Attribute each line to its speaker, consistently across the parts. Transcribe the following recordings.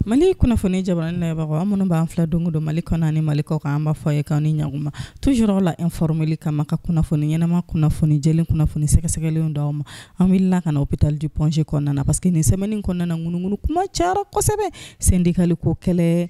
Speaker 1: Mali kunnafoni jabarani lajɛbagaw aw minnu b'an filɛ don o don Mali kɔnɔ ani Mali kɔ kan, an b'a fɔ a ye k'aw ni ɲankuma toujours la informeli kama ka kunnafoni ɲɛnama, kunnafoni jɛlen, kunnafoni sɛgɛsɛgɛlenw d'aw ma. An wulila ka na hôpital du Point G kɔnɔna na parce que nin semaine kɔnɔna na ŋunuŋunu kuma cayara kosɛbɛ, syndical ko kɛlɛ,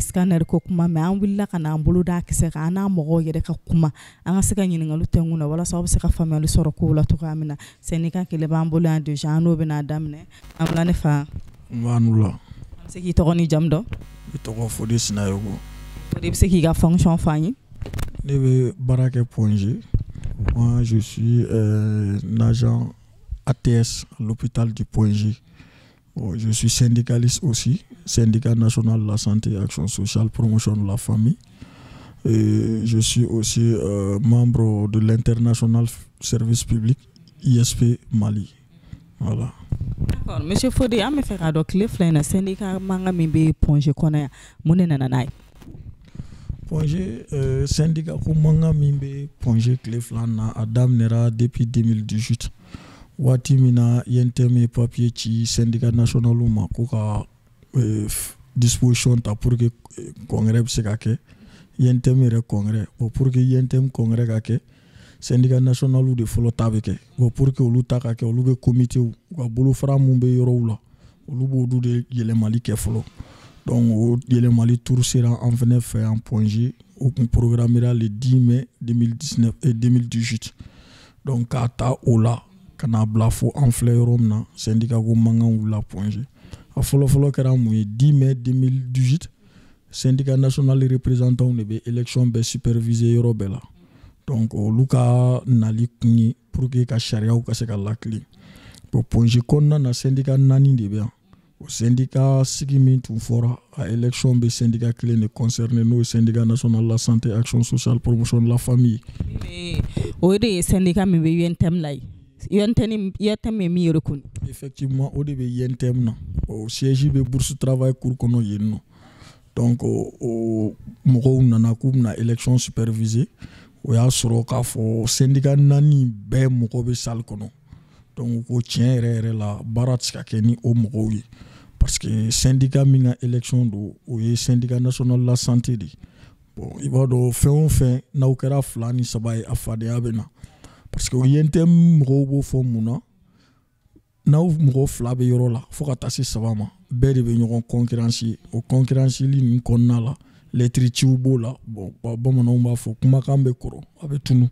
Speaker 1: scanner ko kuma, mais an wulila ka n'an bolo da kisɛ kan, an n'a mɔgɔw yɛrɛ ka kuma, an ka se ka ɲininkaliw tɛnku na walasa aw bɛ se ka faamuyali sɔrɔ kow la cogoya min na. Syndicat kelen b'an bolo yan déjà, an n'o bɛna daminɛ. An bila ne fa.
Speaker 2: N b'a n'u la.
Speaker 1: An bɛ se k'i tɔgɔ ni jamu dɔn?
Speaker 2: Ne tɔgɔ Fode Sinayogo.
Speaker 1: Fode, i bɛ se k'i ka fonction fɔ an ye?
Speaker 2: Ne bɛ baara kɛ Point G. Moi, je suis un agent ATS à l'hôpital du Point G. Bon, je suis syndicaliste aussi, syndicat national de la santé et action sociale, promotion de la famille. Et je suis aussi membre de l'international service public ISP Mali. Voilà.
Speaker 1: D'accord, monsieur Fode, an bɛ fɛ k'a dɔn tile fila in na syndicat mankan min bɛ Point G kɔnɔ yan, mun de nana n'a ye?
Speaker 2: Point G, syndicat ko mankan min bɛ Point G tile fila na, a daminɛra depuis 2018. Waati min na UNTM ye papier ci syndicat national ma ko ka disposition ta pour que congrès bɛ se ka kɛ. UNTM yɛrɛ congrès, bon, pour que UNTM congrès ka kɛ, syndicat national de fɔlɔ ta bɛ kɛ. Bon, pour que olu ta ka kɛ, olu bɛ comité, u ka bolofara mun bɛ yɔrɔw la, olu b'olu de yɛlɛmali kɛ fɔlɔ. Donc o yɛlɛmali tour sera an fɛnɛ fɛ yan Point G, o kun programmera le 10 mai 2019 et 2018. Donc k'a ta o la ka n'a bila fo an filɛ yɔrɔ min na, syndicat ko mankan wulila Point G. A fɔlɔ-fɔlɔ kɛra mun ye? 10 mai 2018, syndicat national représentant de bɛ élection bɛɛ superviser yɔrɔ bɛɛ la. Donc olu ka nali kun ye pour que ka sariyaw ka se ka latilen. Bon, Point G kɔnɔna na, syndicat naani de bɛ yan. O syndicat sigi min tun fɔra, a élection bɛ syndicat kelen de concerné, n'o ye syndicat national de la santé action sociale promotion de la famille.
Speaker 1: O de ye syndicat min bɛ UNTM la ye. UNTM, UNTM ye min yɛrɛ kun.
Speaker 2: Effectivement, o de bɛ UNTM na. O siège bɛ Bourse Travail cour kɔnɔ yen nɔ. Donc o mɔgɔw nana k'u bɛna élection superviser. O y'a sɔrɔ k'a fɔ syndicat naani bɛɛ mɔgɔ bɛ salle kɔnɔ. Donc u ko tiɲɛ yɛrɛ yɛrɛ la, baara tɛ se ka kɛ ni o mɔgɔw ye. Parce que syndicat min ka élection don, o ye syndicat national de la santé de ye. Bon, i b'a dɔn, fɛn o fɛn n'aw kɛra fila ni saba ye, a fadenya bɛ na. Parce que UNTM mɔgɔw b'o fɔ mun na? N'aw mɔgɔ fila bɛ yɔrɔ la fo ka taa se saba ma, bɛɛ de bɛ ɲɔgɔn concurrence. O concurrence ninnu kɔnɔna la, lettre ciw b'o la. Bon, bamananw b'a fɔ kumakan bɛ kɔrɔ, a bɛ tunu,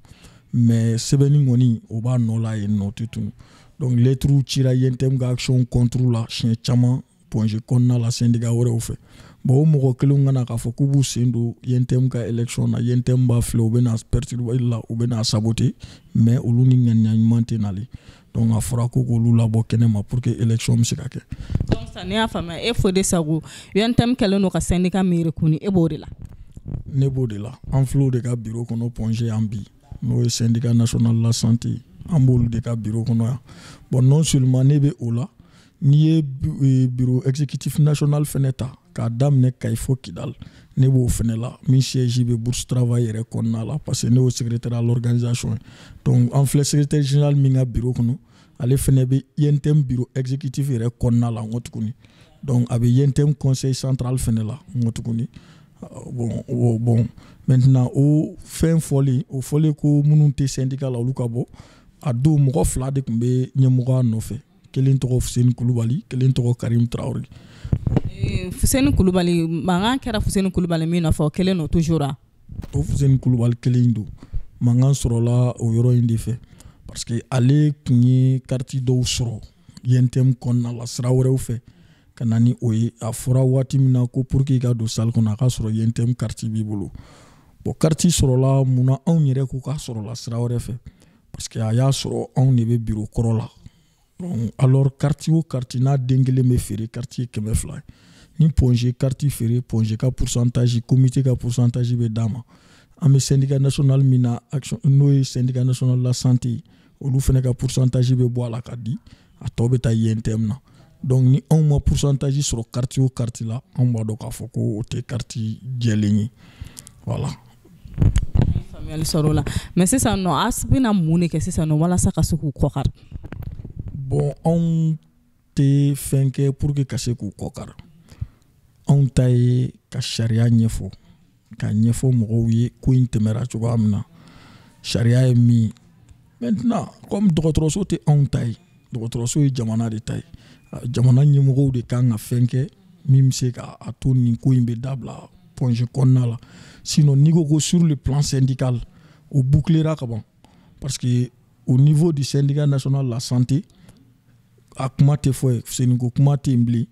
Speaker 2: mais sɛbɛnni kɔni o b'a nɔ la yen nɔ, o tɛ tunu. Donc lettre cira UNTM ka action contre la siɲɛ caman Point G kɔnɔna la syndicat wɛrɛw fɛ. Bon, o mɔgɔ kelenw kana k'a fɔ k'u b'u sen don UNTM ka élection na, UNTM b'a filɛ, u bɛ na perturber la, u bɛ na saboter, mais olu ni ŋaniya ɲuman tɛ nalen. Donc a fɔra ko k'olu labɔ kɛnɛ ma pour que élection bɛ se ka kɛ.
Speaker 1: Donc sisan ne y'a faamuya, e Fode Sago, UNTM kɛlen don ka syndicat min reconnu, e b'o de la?
Speaker 2: Ne b'o de la. An filɛ o de ka bureau kɔnɔ Point G yan bi, n'o ye syndicat national de la santé, an b'olu de ka bureau kɔnɔ yan. Bon, non seulement ne bɛ o la, n'i ye bureau exécutif national fɛnɛ ta k'a daminɛ Kayi fo Kidal, ne b'o fɛnɛ la, min siège bɛ Bourse Travail yɛrɛ kɔnɔna la, parce que ne y'o secrétaire à l'organisation ye. Donc an filɛ secrétaire général min ka bureau kɔnɔ, Ale fɛnɛ bɛ UNTM bureau exécutif yɛrɛ kɔnɔna la n ko tuguni. Donc a bɛ UNTM conseil central fɛnɛ la n ko tuguni. Bon, maintenant o fɛn fɔlen, o fɔlen ko minnu tɛ syndicat la, olu ka bɔ. A don, mɔgɔ fila de tun bɛ ɲɛmɔgɔya nɔfɛ: kelen tɔgɔ Fuseni Kulubali, kelen tɔgɔ Karim Traoré.
Speaker 1: Fuseni Kulubali, mankan kɛra Fuseni Kulubali min nɔfɛ, o kelen don toujours wa?
Speaker 2: O Fuseni Kulubali kelen don. Mankan sɔrɔla o yɔrɔ in de fɛ, parce que ale tun ye carte dɔw sɔrɔ UNTM kɔnɔna la sira wɛrɛw fɛ ka na ni o ye. A fɔra waati min na ko pour que i ka don salle kɔnɔ, a ka sɔrɔ UNTM carte b'i bolo. Bon, carte sɔrɔla mun na? Anw yɛrɛ ko k'a sɔrɔla sira wɛrɛ fɛ, parce que a y'a sɔrɔ anw de bɛ bureau kɔrɔ la. Donc alors, carte o carte n'a den kelen bɛ feere, carte ye 200 ye. Ni Point G carte feere, Point G ka pourcentage, comité ka pourcentage bɛ d'a ma. An bɛ syndicat national min na, action, n'o ye syndicat national la santé, olu fana ka pourcentage bɛ bɔ a la ka di, a tɔ bɛ taa UNTM na. Donc ni anw ma pourcentage sɔrɔ carte o carte la, anw b'a dɔn k'a fɔ ko o tɛ carte jɛlen ye, voilà.
Speaker 1: Faamuyali sɔrɔ o la. Mais sisan nɔ, a bɛna mun de kɛ sisan nɔ walasa ka se k'u kɔkari?
Speaker 2: Bon, anw tɛ fɛn kɛ pour que ka se k'u kɔkari. Anw ta ye ka sariya ɲɛfɔ, ka ɲɛfɔ mɔgɔw ye ko in tɛmɛra cogoya min na, sariya ye min ye. Maintenant, comme dɔgɔtɔrɔso tɛ anw ta ye, dɔgɔtɔrɔso ye jamana de ta ye, jamana ɲɛmɔgɔw de kan ka fɛn kɛ min bɛ se ka a to nin ko in bɛ dabila Point G kɔnɔna la. Sinon, n'i ko ko sur le plan syndical, o bouclera ka ban, parce que au niveau du syndicat national la santé, a kuma tɛ fɔ ye, Fuseniko kuma tɛ yen bilen.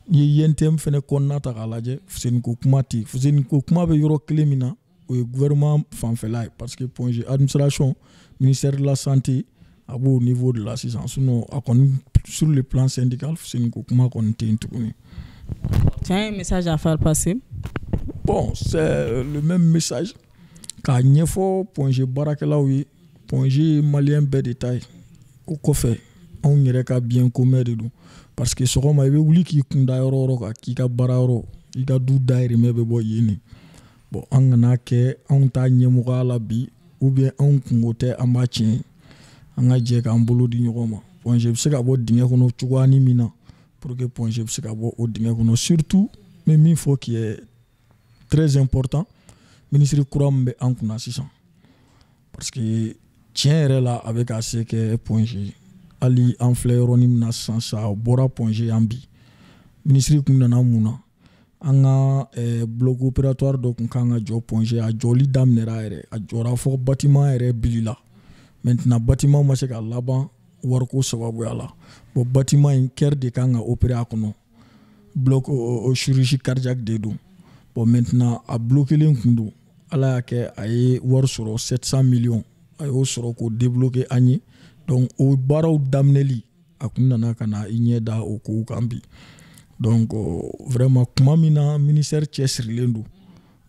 Speaker 2: N'i ye UNTM fɛnɛ kɔnɔna ta k'a lajɛ, Fuseniko kuma tɛ yen. Fuseniko kuma bɛ yɔrɔ kelen min na, o ye gouvernement fanfɛla ye, parce que Point G administration, ministère de la santé, a b'o niveau de la sisan. Sinon, a kɔni, sur le plan syndical, Fuseniko kuma kɔni tɛ yen tuguni.
Speaker 1: Tu as un message à faire passer?
Speaker 2: Bon, c'est le même message k'a ɲɛfɔ Point G baarakɛlaw ye. Point G ye malien bɛɛ de ta ye. O kɔfɛ, anw yɛrɛ ka bien commun de don, parce que sɔgɔma i bɛ wuli k'i kunda yɔrɔ o yɔrɔ kan, k'i ka baara yɔrɔ, i ka du dahirimɛ bɛ bɔ yen de. Bon, an kana kɛ anw ta ɲɛmɔgɔya la bi, ou bien anw kungo tɛ, an b'a tiɲɛ. An ka jɛ k'an bolo di ɲɔgɔn ma, Point G bɛ se ka bɔ dingɛ kɔnɔ cogoyanin min na, pour que Point G bɛ se ka bɔ o dingɛ kɔnɔ. Surtout, n bɛ min fɔ qui est très important, ministre kura min bɛ an kunna sisan, parce que tiɲɛ yɛrɛ la, a bɛ ka se kɛ Point G. Hali an filɛ yɔrɔnin min na sisan sa, a bɔra Point G yan bi. Ministre kun nana mun na? An ka bloc opératoire dɔ kun kan ka jɔ Point G. A jɔli daminɛra yɛrɛ, a jɔra fɔ bâtiment yɛrɛ bilila. Maintenant, bâtiment ma se ka laban wariko sababuya la. Bon, bâtiment in, cœur de kan ka opérer a kɔnɔ, bloc chirurgie cardiaque de don. Bon, maintenant, a bloquelen kun don. Ala y'a kɛ, a ye wari sɔrɔ, 700 millions, a y'o sɔrɔ k'o débloquer an ye. Donc o baaraw daminɛli, a kun nana ka na i ɲɛ da o kow kan bi. Donc vraiment, kuma min na ministère cɛsirilen don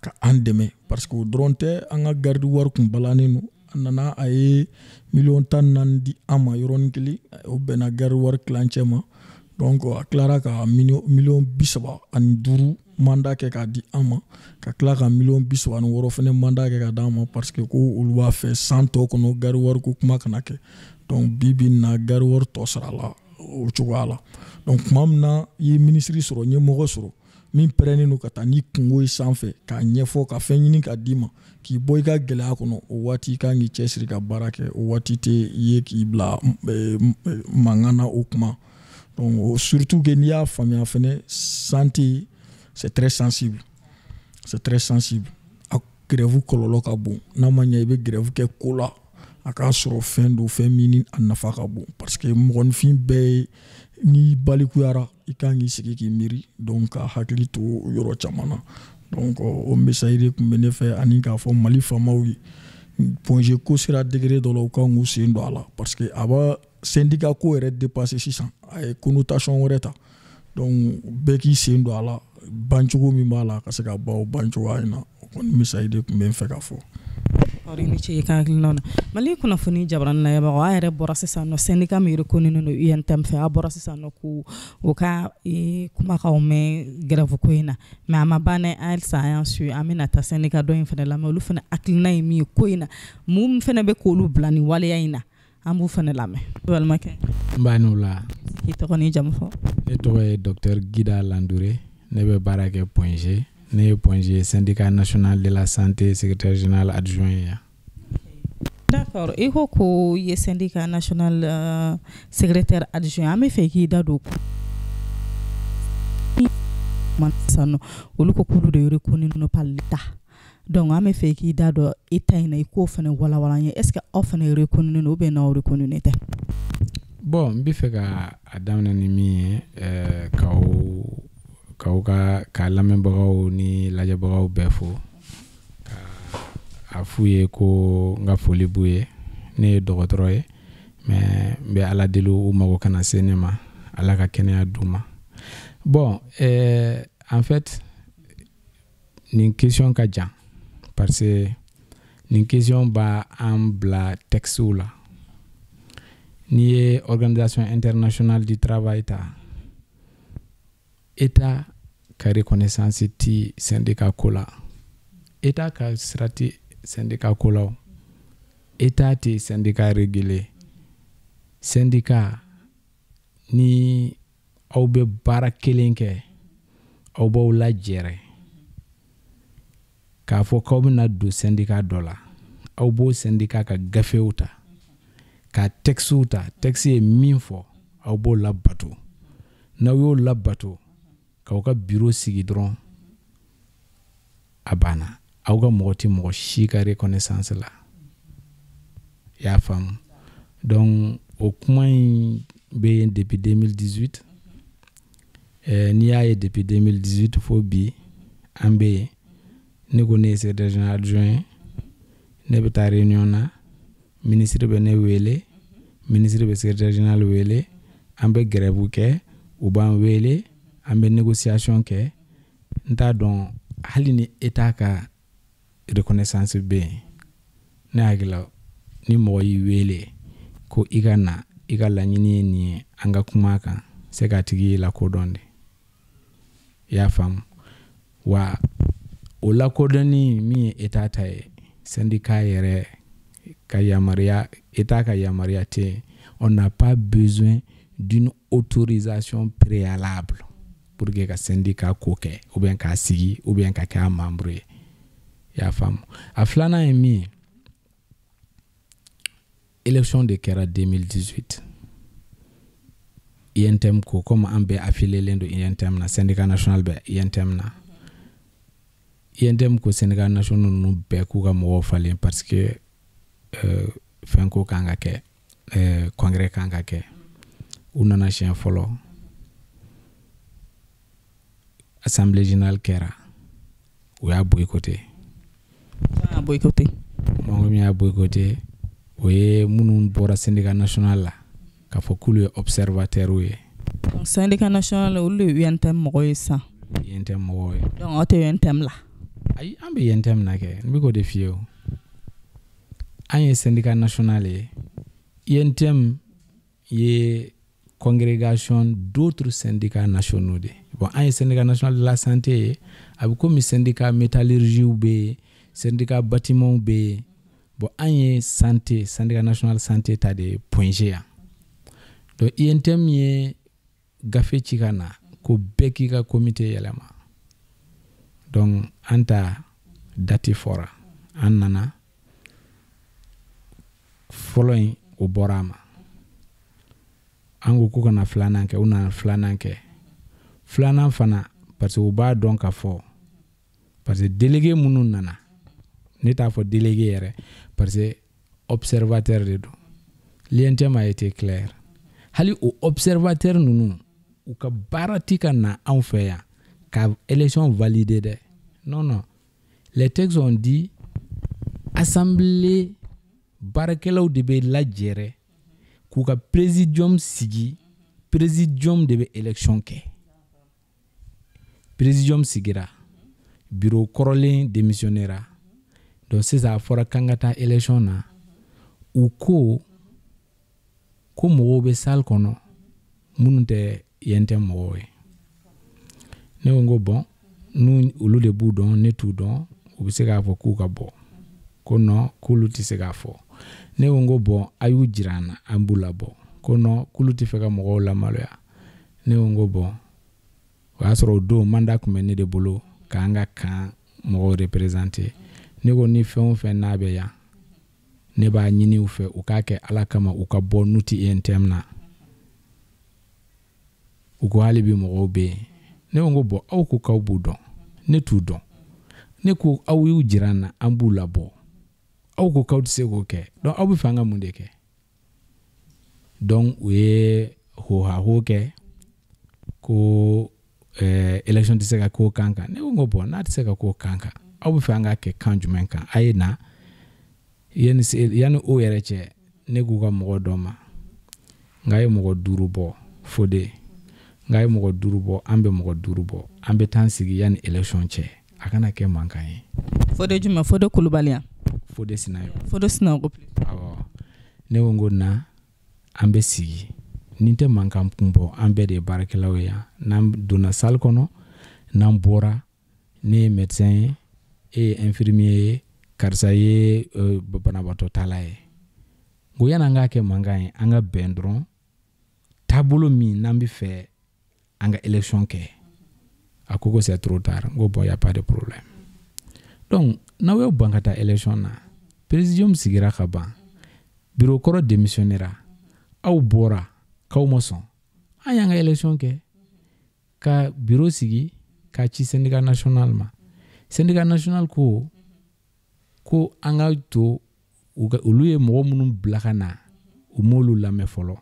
Speaker 2: ka an dɛmɛ, parce que o dɔrɔn tɛ, an ka garde wari kun balannen don. A nana, a ye miliyɔn 14 di an ma yɔrɔnin kelen, o bɛnna garde wari tilancɛ ma. Donc a tilara ka miliyɔn 35 mandat kɛ k'a di an ma, ka tila ka miliyɔn 36 fɛnɛ mandat kɛ ka d'an ma, parce que ko olu b'a fɛ san tɔ kɔnɔ, garde wari ko kuma kana kɛ. Donc bi bi in na, garde wari tɔ sarala o cogoya la. Donc tuma min na i ye minisiri sɔrɔ, ɲɛmɔgɔ sɔrɔ min pɛrɛnnen don ka taa ni kungo ye sanfɛ k'a ɲɛfɔ, ka fɛn ɲini ka d'i ma k'i bɔ i ka gɛlɛya kɔnɔ, o waati i kan k'i cɛsiri ka baara kɛ. O waati tɛ i ye k'i bila mankan na o kuma. Donc surtout que n'i y'a faamuya fɛnɛ, santé, c'est très sensible, c'est très sensible. A grève kɔlɔlɔ ka bon. N'a ma ɲɛ i bɛ grève kɛ ko la, a k'a sɔrɔ fɛn don, fɛn min ni a nafa ka bon, parce que mɔgɔninfin bɛɛ ye, n'i balikuyara, i kan k'i sigi k'i miiri, donc ka hakili to yɔrɔ caman na. Donc o message de tun bɛ ne fɛ, ani k'a fɔ Mali faamaw ye, Point G ko sera degré dɔ la, u kan k'u sen don a la, parce que a b'a syndicat ko yɛrɛ dépassé sisan, a ye connotation wɛrɛ ta. Donc bɛɛ k'i sen don a la, bancogo min b'a la, a ka se ka ban o bancogoya in na. O kɔni message de tun bɛ n fɛ ka fɔ.
Speaker 1: I ni ce i ka hakilinaw na. Mali kunnafoni jabarani layɛbagaw, a yɛrɛ bɔra sisan nɔ, syndicat min reconnu don UNTM fɛ, a bɔra sisan nɔ k'u o ka kumakanw mɛn grève ko in na. Mais a ma ban dɛ, halisa an y'an su, an bɛna taa syndicat dɔ in fana lamɛn, olu fana hakilina ye min ye ko in na, mun fana bɛ k'olu bila nin waleya in na. An b'u fana lamɛn. Balimakɛ,
Speaker 3: n b'a n'o la.
Speaker 1: I tɔgɔ n'i jamu fɔ.
Speaker 3: Ne tɔgɔ ye docteur Guida Landouré. Ne bɛ baara kɛ Point G. Ne ye Point G syndicat national de la santé secrétaire général adjoint ye.
Speaker 1: D'accord, i ko ko i ye syndicat national secrétaire adjoint, an bɛ fɛ k'i da don sisan nɔ, olu ko k'olu de reconnu par l'État, donc an bɛ fɛ k'i da don État in na, i k'o fana walawala an ye. Est ce que aw fana reconnu don ou bien n'aw reconnu tɛ?
Speaker 3: Bon, n bɛ fɛ ka a daminɛ ni min ye, k'aw ka ka lamɛnbagaw ni lajɛbagaw bɛɛ fo, ka a f'u ye ko n ka foli b'u ye. Ne ye dɔgɔtɔrɔ ye, mais n bɛ Ala deli u mago kana se ne ma, Ala ka kɛnɛya d'u ma. Bon, en fait, nin question ka jan, parce que nin question b'a an bila textew la. N'i ye Organisation internationale du travail ta, État ka reconnaissance ti syndicat ko la, État ka sira ti syndicat ko la. O État ti syndicat réguler. Syndicat ni aw bɛ baara kelen kɛ, aw b'aw lajɛrɛ k'a fɔ k'aw bɛna don syndicat dɔ la, aw b'o syndicat ka gafew ta, ka textew ta, texte ye min fɔ, aw b'o labato. N'aw y'o labato k'aw ka bureau sigi dɔrɔn, a banna. Aw ka mɔgɔ tɛ mɔgɔ si ka reconnaissance la, i y'a faamu? Donc o kuma in bɛ yen depuis 2018. N'i y'a ye depuis 2018 fo bi an bɛ yen, ne ko ne ye secrétaire général adjoint ye, ne bɛ taa réunion na, ministre bɛ ne wele, ministre bɛ secrétaire général wele, an bɛ grève kɛ, u b'an wele, an bɛ négociation kɛ. N t'a dɔn hali ni État ka reconnaissance bɛ yen. Ne hakili la, ni mɔgɔ y'i wele ko i ka na, i ka laɲini ye nin ye, an ka kuma kan, se k'a tigi y'i lakodɔn de, i y'a faamu? Wa o lakodɔnni min ye État ta ye, syndicat yɛrɛ ka yamaruya, État ka yamaruya tɛ yen. On n'a pas besoin d'une autorisation préalable pour que ka syndicat ko kɛ, ou bien k'a sigi, ou bien ka kɛ a membre ye, i y'a faamu? A filanan ye min ye, élection de kɛra 2018. UNTM ko, comme an bɛɛ affilié don UNTM na, syndicat national bɛ UNTM na, UNTM ko syndicat national ninnu bɛɛ k'u ka mɔgɔw falen, parce que fɛn ko kan ka kɛ, congrès kan ka kɛ. U nana siɲɛ fɔlɔ, assemblée générale kɛra, u y'a boycotté.
Speaker 1: A boycotté?
Speaker 3: Mɔgɔ min y'a boycotté, o ye minnu bɔra syndicat national la k'a fɔ k'olu ye observateur ye.
Speaker 1: Donc syndicat national, olu de ye UNTM mɔgɔ ye sisan?
Speaker 3: UNTM mɔgɔw ye.
Speaker 1: Donc aw tɛ UNTM la?
Speaker 3: Ayi, an bɛ UNTM na kɛ, n bɛ k'o de f'i ye. O an ye syndicat national ye, UNTM ye congrégation d'autres syndicats nationaux de. Bon, an ye syndicat national de la santé ye, a bɛ komi syndicat métallurgie bɛ yen, syndicat bâtiment bɛ yen. Bon, an ye santé, syndicat national santé ta de ye Point G yan. Donc UNTM ye gafe ci ka na ko bɛɛ k'i ka comité yɛlɛma. Donc an ta date fɔra, an nana fɔlɔ in, o bɔra a ma. An ko ko kana filanan kɛ, u nana filanan kɛ. Filanan fana, parce que u b'a dɔn ka fɔ, parce que délégué minnu nana, ne t'a fɔ délégué yɛrɛ, parce que observateur de don. L'UNTM a été clair, hali o observateur ninnu, u ka baara ti ka na anw fɛ yan ka élection valider dɛ. Non, non, les textes ont dit assemblée baarakɛlaw de bɛ lajɛrɛ k'u ka présidium sigi, présidium de bɛ élection kɛ. Présidium sigira, bureau kɔrɔlen démissionnera. Donc sisan a fɔra k'an ka taa élection na. U ko ko mɔgɔw bɛ salle kɔnɔ minnu tɛ UNTM mɔgɔw ye. Ne ko n ko bon, n'u olu de b'u dɔn, ne t'u dɔn, u bɛ se k'a fɔ k'u ka bɔ. Ko non, k'olu tɛ se k'a fɔ. Ne ko n ko bon, a y'u jira an na, an b'u labɔ. Ko non, k'olu tɛ fɛ ka mɔgɔw lamaloya. Ne ko n ko bon, o y'a sɔrɔ o don mandat tun bɛ ne de bolo k'an ka camp mɔgɔw représenter. Ne ko ni fɛn o fɛn n'a bɛ yan, ne b'a ɲini u fɛ u k'a kɛ Ala kama, u ka bɔ n'u ti UNTM na. U ko hali bi mɔgɔw bɛ yen. Ne ko n ko bon, aw ko k'aw b'u dɔn, ne t'u dɔn. Ne ko aw y'u jira an na, an b'u labɔ. Aw ko k'aw tɛ se k'o kɛ, donc aw bɛ fɛ an ka mun de kɛ? Donc u ye hohaho kɛ ko élection tɛ se ka k'o kan kan. Ne ko n ko bon, n'a tɛ se ka k'o kan kan, aw bɛ fɛ an k'a kɛ kan jumɛn kan? A ye na yanni o yɛrɛ cɛ, ne k'u ka mɔgɔ dɔ ma, n k'a ye mɔgɔ 5 bɔ Fode, n k'a ye mɔgɔ 5 bɔ, an bɛ mɔgɔ 5 bɔ, an bɛ taa sigi yanni élection cɛ, a kana kɛ mankan ye.
Speaker 1: Fode jumɛn? Fode Kulubali yan?
Speaker 3: Fode Sinayo.
Speaker 1: Fode Sinayogo.
Speaker 3: Awɔ. Ne ko n ko na, an bɛ sigi, nin tɛ mankan kun bɔ, an bɛɛ de ye baarakɛlaw ye yan. N'an donna salle kɔnɔ, n'an bɔra, ne ye médecin ye, e ye infirmier ye, karisa ye banabaatɔ tala ye. N ko yanni an k'a kɛ mankan ye, an ka bɛn dɔrɔn taabolo min n'an bɛ fɛ an ka élection kɛ. A ko ko c'est trop tard. N ko bon, y a pas de problème. Donc n'aw y'aw ban ka taa élection na, présidium sigira ka ban, bureau kɔrɔ démissionnera, aw bɔra k'aw ma sɔn, an y'an ka élection kɛ ka bureau sigi k'a ci syndicat national ma. Syndicat national ko ko an ka to olu ye mɔgɔ minnu bila ka na, u m'olu lamɛn fɔlɔ.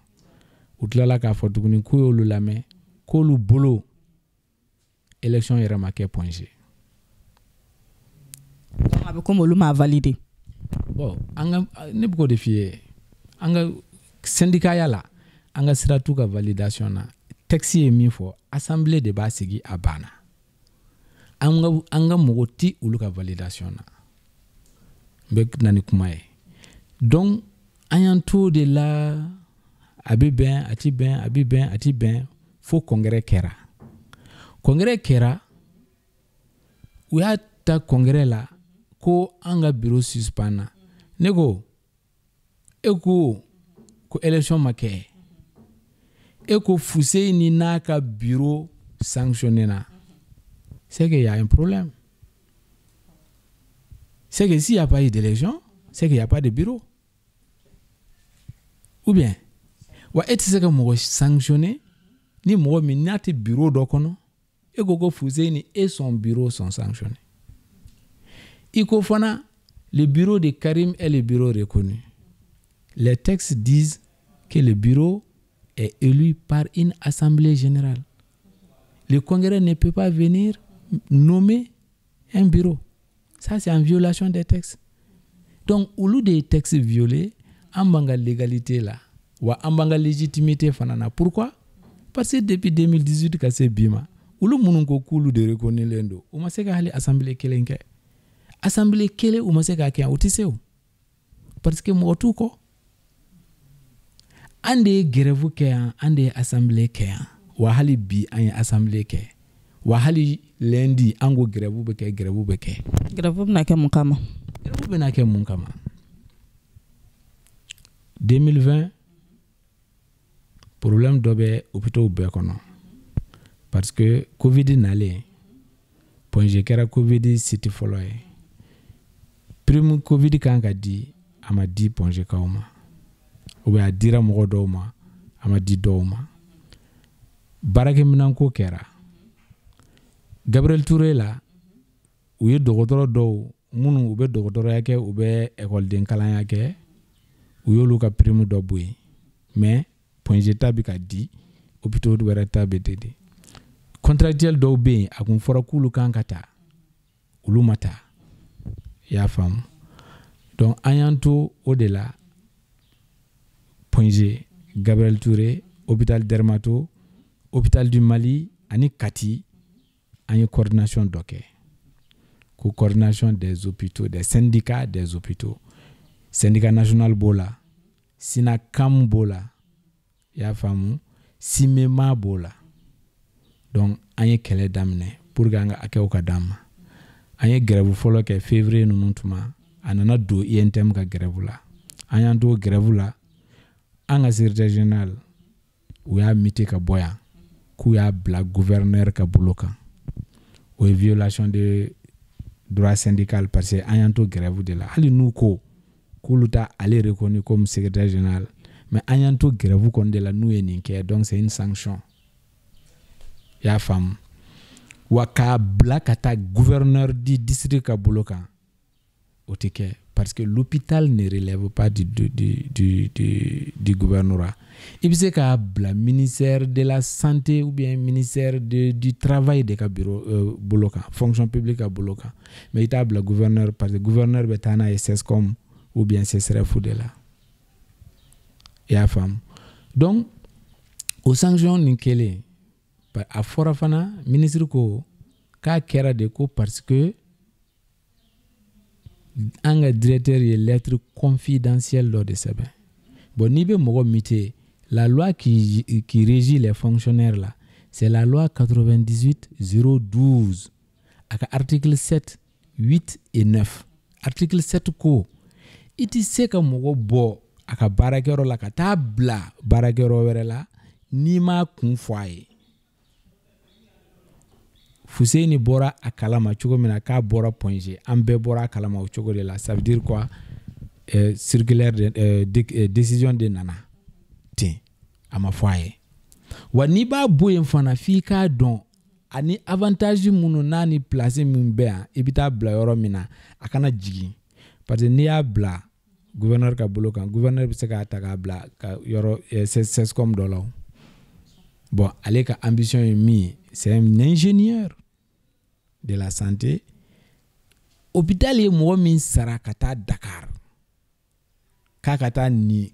Speaker 3: U tilala k'a fɔ tuguni k'u y'olu lamɛn, k'olu bolo élection yɛrɛ ma kɛ Point G.
Speaker 1: A bɛ komi olu m'a valider.
Speaker 3: Bon, an ka, ne bɛ k'o de f'i ye, an ka syndicat ya la, an ka sira t'u ka validation na. Texte ye min fɔ, assemblée de b'a sigi, a banna. An ka mɔgɔ ti olu ka validation na. N bɛ na ni kuma ye. Donc an y'an to de la, a bɛ bɛn, a ti bɛn, a bɛ bɛn, a ti bɛn, fo congrès kɛra. Congrès kɛra, u y'a ta congrès la ko an ka bureau suspend na. Ne ko, e ko ko élection ma kɛ, e ko Fuseyini n'a ka bureau sanctionné na, c'est qu'il y a un problème. C'est que s'il n'y a pas eu d'élection, c'est qu'il n'y a pas de bureau. Ou bien, wa e tɛ se ka mɔgɔ sanctionner ni mɔgɔ min n'a tɛ bureau dɔ kɔnɔ, e ko ko Fuseyini et son bureau sont sanctionnés. I ko fana, le bureau de Karim est le bureau reconnu. Les textes disent que le bureau est élu par une assemblée générale. Le congrès ne peut pas venir nommer un bureau. Ça, c'est en violation des textes. Donc, olu de ye textes violés, an b'an ka légalité la, wa an b'an ka légitimité fana na. Pourquoi? Parce que depuis 2018 ka se bi ma, olu minnu ko k'olu de reconnulen don, u ma se ka hali assemblée kelen kɛ. Assemblée kelen u ma se k'a kɛ, u tɛ se o. Parce que mɔgɔ t'u kɔ. An de ye grève kɛ yan, an de ye assemblée kɛ yan. Wa hali bi an ye assemblée kɛ. Wa hali lundi an ko grève bɛ kɛ, grève bɛ kɛ.
Speaker 1: Grève bɛna kɛ mun kama?
Speaker 3: Grève bɛna kɛ mun kama? 2020 problème dɔ bɛ hôpitaux bɛɛ kɔnɔ. Parce que Covid nalen, Point G kɛra Covid site fɔlɔ ye. Prime Covid kan ka di, a ma di Point G kaw ma. Ou bien a dira mɔgɔ dɔw ma, a ma di dɔw ma. Baarakɛminɛnko kɛra. Gabriel Touré la, u ye dɔgɔtɔrɔ dɔw minnu u bɛ dɔgɔtɔrɔya kɛ, u bɛ ekɔliden kalanya kɛ, u y'olu ka prime dɔ bɔ yen. Mais Point G ta bɛ ka di, hôpitaux wɛrɛ ta bɛ di. Contractuel dɔw bɛ yen, a kun fɔra k'olu kan ka ta, olu ma ta. I y'a faamu? Donc an y'an to o de la. Point G, Gabriel Touré, hôpital Dermato, hôpital du Mali ani Kati, an ye coordination dɔ kɛ. Ko coordination des hôpitaux, des syndicats des hôpitaux. Syndicat national b'o la, Synacam b'o la, i y'a faamu, SYMEMA b'o la. Donc an ye kɛlɛ daminɛ pour que an ka hakɛw ka d'an ma. An ye grève fɔlɔ kɛ février ninnu tuma, a nana don UNTM ka grève la. An y'an to grève la, an ka secrétaire général u y'a muté ka bɔ yan, k'u y'a bila gouverneur ka bolo kan. O ye violation de droit syndical, parce que an y'an to grève de la. Hali n'u ko k'olu t'a ale reconnu comme secrétaire général, mais an y'an to grève kɔni de la n'u ye nin kɛ, donc c'est une sanction. I y'a faamu? Wa k'a bila ka taa gouverneur du district ka bolo kan, o tɛ kɛ, parce que l'hôpital ne relève pas du gouvernorat. I bɛ se k'a bila ministère de la santé ou bien ministère du travail de ka bureau bolo kan, fonction publique ka bolo kan, mais i t'a bila gouverneur, parce que gouverneur bɛ taa n'a ye CSCOM ou bien CSRéf de la. I y'a faamu? Donc o sanction nin kɛlen, a fɔra fana, ministre ko k'a kɛra de ko parce que an ka directeur ye lettre confidentielle dɔ de sɛbɛn. Bon, n'i bɛ mɔgɔ muté, la loi qui régit les fonctionnaires là, c'est la loi 98 012, a ka article 7, 8 et 9. Article 7 ko i ti se ka mɔgɔ bɔ a ka baarakɛyɔrɔ la ka taa bila baarakɛyɔrɔ wɛrɛ la n'i m'a kun fɔ a ye. Fuseni bɔra a kalama cogo min na k'a bɔra Point G, an bɛɛ bɔra a kalama o cogo de la. Ça veut dire quoi? Circulaire de décision de nana ten, a ma fɔ a ye. Wa n'i b'a bɔ yen fana, f'i k'a dɔn ani avantage minnu n'a ni place min bɛ yan, i bɛ taa bila yɔrɔ min na, a kana jigin, parce que n'i y'a bila gouverneur ka bolo kan, gouverneur bɛ se k'a ta k'a bila ka yɔrɔ CSCOM dɔ la o. Bon, ale ka ambition ye min ye, c'est un ingénieur de la santé. Hôpital ye mɔgɔ min sara ka taa Dakar k'a ka taa nin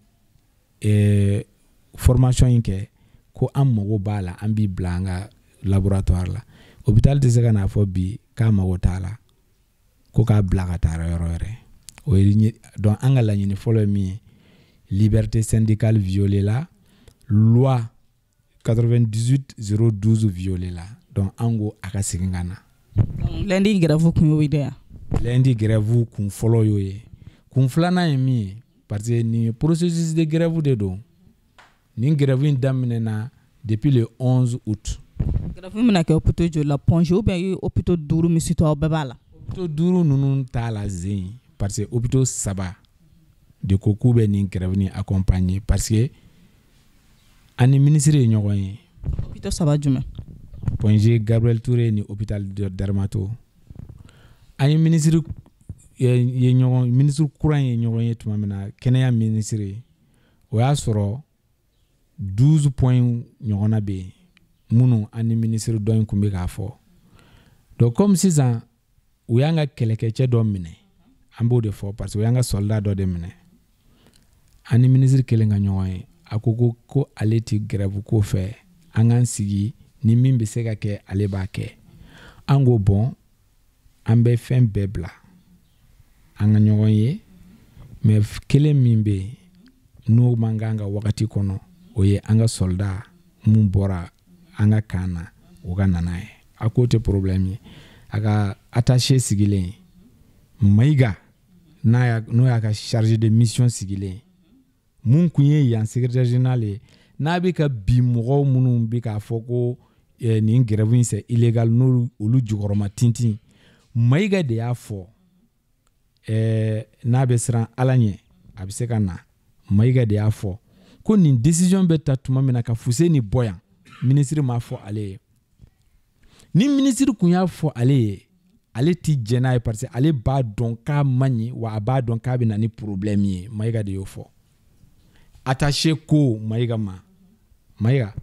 Speaker 3: formation in kɛ, ko an mago b'a la, an b'i bila an ka laboratoire la. Hôpital tɛ se ka n'a fɔ bi k'a mago t'a la, ko k'a bila ka taa yɔrɔ wɛrɛ. O ye donc an ka laɲini fɔlɔ ye min ye, liberté syndicale violée la, loi 98 012 violée la, donc an ko a ka segin ka na.
Speaker 1: Lundi grève kun y'o ye dɛ?
Speaker 3: Lundi grève kun fɔlɔ y'o ye. Kun filanan ye min ye, parce que nin processus de grève de don. Nin grève in daminɛna depuis le 11 août.
Speaker 1: Grève bɛna kɛ hôpitaux joli la? Point G ou bien hôpitaux duuru min cité, aw bɛɛ b'a la?
Speaker 3: Hôpitaux duuru ninnu t'a la zen, parce que hôpitaux saba de ko k'u bɛ nin grève nin accompagner, parce que ani ministre ye ɲɔgɔn ye.
Speaker 1: Hôpitaux saba jumɛn?
Speaker 3: Point G, Gabriel Touré ni hôpital de Dermato. An ye ministre ye ɲɔgɔn, ministre kura ye ɲɔgɔn ye tuma min na, kɛnɛya ministre, o y'a sɔrɔ 12 points ɲɔgɔnna bɛ yen minnu an ni ministre dɔ in kun bɛ k'a fɔ. Donc comme sisan u y'an ka kɛlɛkɛcɛ dɔ minɛ, an b'o de fɔ, parce que u y'an ka soldat dɔ de minɛ. An ni ministre kelen ka ɲɔgɔn ye, a ko ale ti grève ko fɛ, an k'an sigi ni min bɛ se ka kɛ, ale b'a kɛ. An ko bon, an bɛ fɛn bɛɛ bila an ka ɲɔgɔn ye, mais kelen min bɛ yen n'o man kan ka wagati kɔnɔ, o ye an ka soldat mun bɔra an ka kan na, o ka na n'a ye. A k'o tɛ problème ye. A ka attaché sigilen Mayiga, n'o y'a ka chargé de mission sigilen, mun kun ye yan secrétaire général ye, n'a bɛ ka bi mɔgɔw minnu bɛ k'a fɔ ko nin grève in c'est illégal, n'olu olu jukɔrɔma tintin, Mayiga de y'a fɔ. N'a bɛ siran Ala ɲɛ, a bɛ se ka na. Mayiga de y'a fɔ ko nin décision bɛ ta tuma min na ka Fuseni bɔ yan, ministre m'a fɔ ale ye. Ni ministre kun y'a fɔ ale ye, ale ti jɛn n'a ye, parce que ale b'a dɔn k'a man ɲi, wa a b'a dɔn k'a bɛ na ni problème ye. Mayiga de y'o fɔ. Attaché ko Mayiga ma: Mayiga,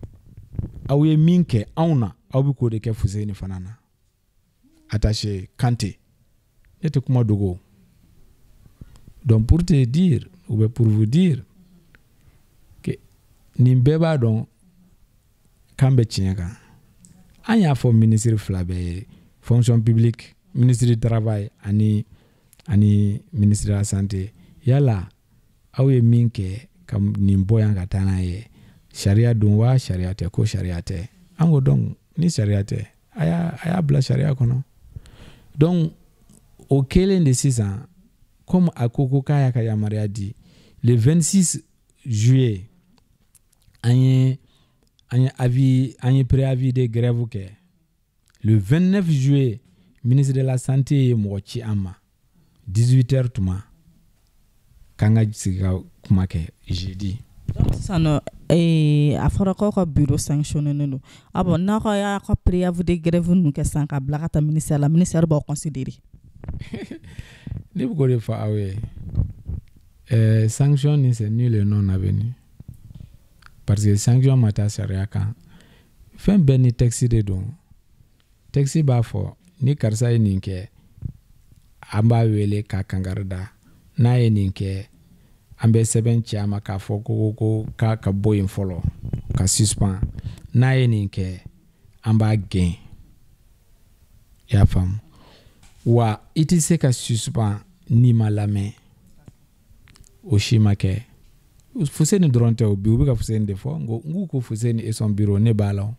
Speaker 3: aw ye min kɛ anw na, aw bɛ k'o de kɛ Fuseni fana na. Attaché Kante, ne tɛ kuma dogo. Donc pour te dire ou bien pour vous dire que nin bɛɛ b'a dɔn k'an bɛ tiɲɛ kan. An y'a fɔ ministre fila bɛɛ ye, fonction publique, ministre du travail ani ministre de la santé, yala aw ye min kɛ ka nin bɔ yan ka taa n'a ye, sariya don wa sariya tɛ? Ko sariya tɛ. An ko donc ni sariya tɛ, a y'a bila sariya kɔnɔ. Donc o kɛlen de sisan, comme a ko k'a y'a ka yamaruya di, Le 26 juillet, an ye avis, an ye préavis de grève kɛ. Le 29 juillet, ministre de la santé ye mɔgɔ ci an ma 18h tuma k'an ka sigi ka kuma kɛ jeudi.
Speaker 1: Donc sisan nɔ, a fɔra k'aw ka bureau sanctionné don. Ah bon, n'aw ka y'a ka préavis de grève ninnu kɛ sisan ka bila ka taa ministère la, ministère b'aw considérer?
Speaker 3: Ne bɛ k'o de fɔ aw ye. Sanction ni c'est nul et non avenu. Parce que sanction ma taa sariya kan. Fɛn bɛɛ ni texte de don. Texte b'a fɔ ni karisa ye nin kɛ, an b'a wele k'a kangari da. N'a ye nin kɛ, an bɛ sɛbɛn ci a ma k'a fɔ ko k'a ka bɔ yen fɔlɔ, ka suspend. N'a ye nin kɛ, an b'a gɛn. I y'a faamu? Wa i tɛ se ka suspend n'i ma lamɛn. O si ma kɛ. Fuseni dɔrɔn tɛ o, bi u bɛ ka Fuseni de fɔ. N ko n k'u ko Fuseni et son bureau, ne b'a la o.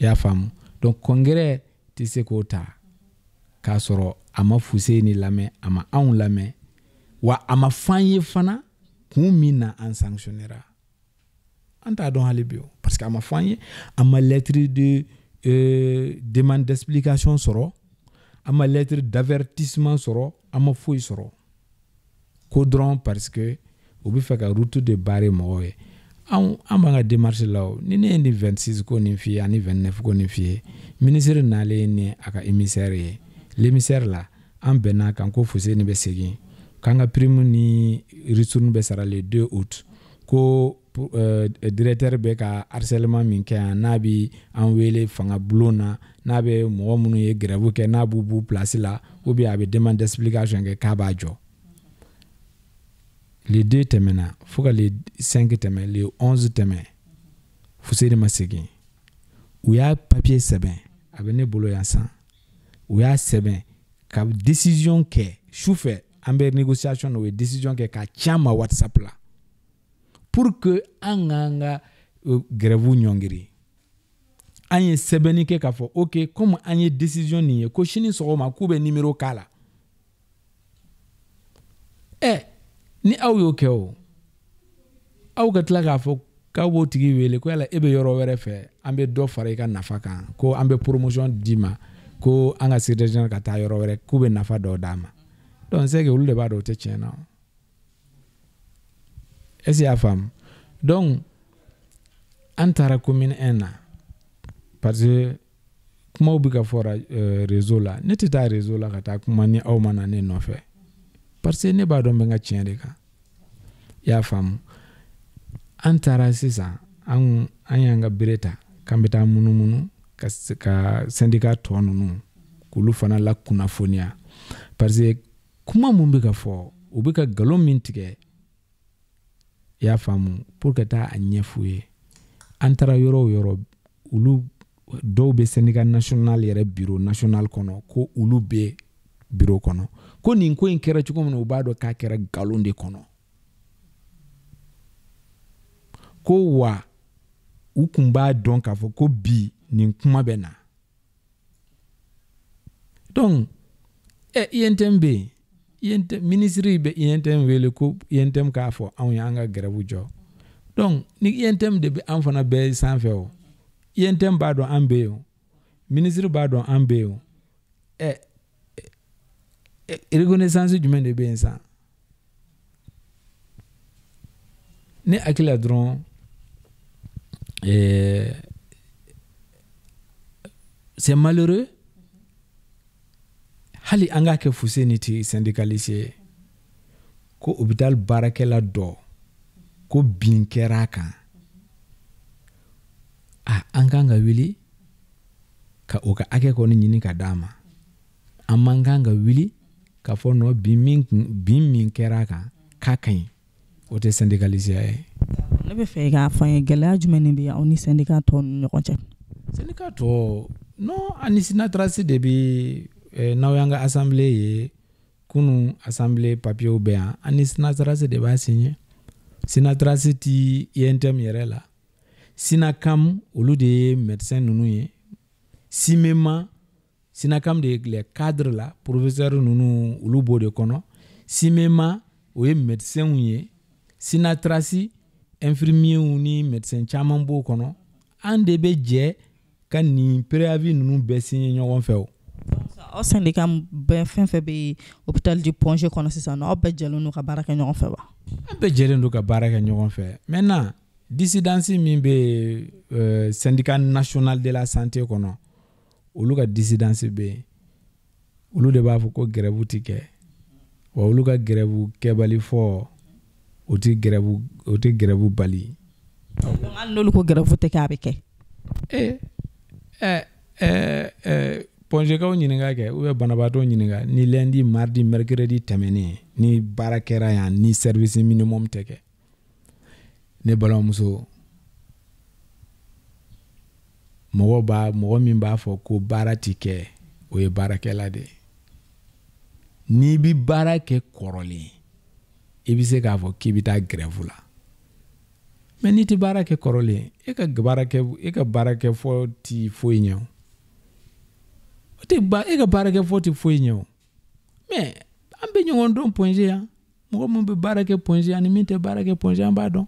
Speaker 3: I y'a faamu? Donc congrès tɛ se k'o ta k'a sɔrɔ a ma Fuseni lamɛn, a ma anw lamɛn, wa a ma f'an ye fana kun min na an sanctionnera. An t'a dɔn hali bi o, parce que a ma f'an ye, a ma lettre de demande d'explication sɔrɔ, a ma lettre d'avertissement sɔrɔ, a ma foyi sɔrɔ. Ko dɔrɔn parce que u bɛ fɛ ka route de barrer mɔgɔw ye. Anw an b'an ka démarche la o. Ni ne ye nin 26 ko nin f'i ye ani 29 ko nin f'i ye, ministre nalen ni a ka émissaire ye. L'émissaire la, an bɛnna kan ko Fuseni bɛ segin, k'an ka prime ni ristourne bɛ sara le 2 août, ko directeur bɛ ka harcèlement min kɛ yan, n'a bɛ an wele fanga bulon na, n'a bɛ mɔgɔ minnu ye grève kɛ, n'a b'u b'u place la, ou bien a bɛ demande d'explication kɛ k'a b'a jɔ. Le 2 tɛmɛna fo ka le 5 tɛmɛ, le 11 tɛmɛ, Fuseni ma segin. U y'a papier sɛbɛn, a bɛ ne bolo yan san. U y'a sɛbɛn ka décision kɛ sufɛ, an bɛ négociation na, u ye décision kɛ k'a ci an ma WhatsApp la pour que an k'an ka grève ɲɔngiri. An ye sɛbɛnni kɛ k'a fɔ ok, comme an ye décision nin ye ko sini sɔgɔma k'u bɛ numéro k'a la. Ni aw y'o kɛ o, aw ka tila k'a fɔ k'aw b'o tigi wele ko yala e bɛ yɔrɔ wɛrɛ fɛ, an bɛ dɔ fara i ka nafa kan, ko an bɛ promotion d'i ma, ko an ka secrétaire général ka taa yɔrɔ wɛrɛ, k'u bɛ nafa dɔ d'a ma. Donc c'est que olu de b'a dɔn o tɛ tiɲɛ na. Est-ce que i y'a faamu? Donc an taara commune 1 na, parce que kumaw bɛ ka fɔ réseau la, ne tɛ taa réseau la ka taa kuma ni aw ma na ne nɔfɛ, parce que ne b'a dɔn n bɛ n ka tiɲɛ de kan. I y'a faamu? An taara sisan, an y'an ka bere ta k'an bɛ taa munumunu ka syndicat tɔ ninnu k'olu fana lakunnafoniya, parce que kuma mun bɛ ka fɔ, u bɛ ka nkalon min tigɛ, i y'a faamu, pour ka taa a ɲɛf'u ye. An taara yɔrɔ o yɔrɔ, olu dɔw bɛ syndicat national yɛrɛ bureau national kɔnɔ, ko olu bɛ bureau kɔnɔ, ko nin ko in kɛra cogo min na, u b'a dɔn k'a kɛra nkalon de kɔnɔ, ko wa u kun b'a dɔn k'a fɔ ko bi nin kuma bɛ na. Donc UNTM bɛ yen, ministre bɛ UNTM wele ko UNTM k'a fɔ anw ye an ka grève jɔ. Donc ni UNTM de bɛ an fana bɛɛ sanfɛ o, UNTM b'a dɔn an bɛ yen o, ministre b'a dɔn an bɛ yen o, reconnaissance jumɛn de bɛ yen sisan? Ne hakili la dɔrɔn, c'est malheureux. Hali an k'a kɛ Fuseni ti syndicaliste ye, ko hôpital baarakɛla dɔ ko bin kɛra a kan, an kan ka wuli ka o ka hakɛ kɔni ɲini ka d'a ma. An man kan ka wuli k'a fɔ nɔ bin min kɛra a kan k'a ka ɲi, o tɛ syndicaliste ye.
Speaker 1: Ne bɛ fɛ k'a fɔ an ye, gɛlɛya jumɛn de bɛ aw ni syndicat tɔw ni ɲɔgɔn cɛ?
Speaker 3: Syndicat tɔ non, ani Sinatrasi de bɛ n'aw y'an ka assemblée ye kunun, assemblée papier bɛ yan, ani Sinatrasi de b'a signé. Sinatrasi ti UNTM yɛrɛ la, Sinakam olu de ye médecin ninnu ye, Simema Sinakam de ye les cadres la, professeur ninnu olu b'o de kɔnɔ, Simema o ye médecins ye, Sinatrasi infirmiers ni médecins caman b'o kɔnɔ. An de bɛ jɛ ka nin préavis ninnu bɛɛ signer ɲɔgɔn fɛ o.
Speaker 1: Aw syndicat bɛɛ fɛn fɛn bɛ hôpital du Point G kɔnɔ sisan nɔ, aw bɛɛ jɛlen don ka baara kɛ ɲɔgɔn fɛ wa?
Speaker 3: An bɛɛ jɛlen don ka baara kɛ ɲɔgɔn fɛ. Maintenant, dissidence min bɛ syndicat national de la santé kɔnɔ, olu ka dissidence bɛ yen. Olu de b'a fɔ ko grève ti kɛ. Wa olu ka grève kɛbali fɔ, o ti grève bali.
Speaker 1: Donc hali n'olu ko grève tɛ kɛ, a bɛ kɛ.
Speaker 3: Point G kaw ɲininka kɛ, ou bien banabaatɔ ɲininka, ni lundi, mardi, mercredi tɛmɛnen ni baara kɛra yan, ni service minimum tɛ kɛ. Ne balimamuso, mɔgɔ min b'a fɔ ko baara ti kɛ, o ye baarakɛla de ye. N'i bi baara kɛ kɔrɔlen, i bɛ se k'a fɔ k'i bɛ taa grève la. Mais n'i tɛ baara kɛ kɔrɔlen, e ka baarakɛ fɔ ti foyi ɲɛ o. E ka baarakɛ fɔ ti foyi ɲɛ o. Mais an bɛ ɲɔgɔn dɔn Point G yan. Mɔgɔ min bɛ baara kɛ Point G ani min tɛ baara kɛ Point G, an b'a dɔn.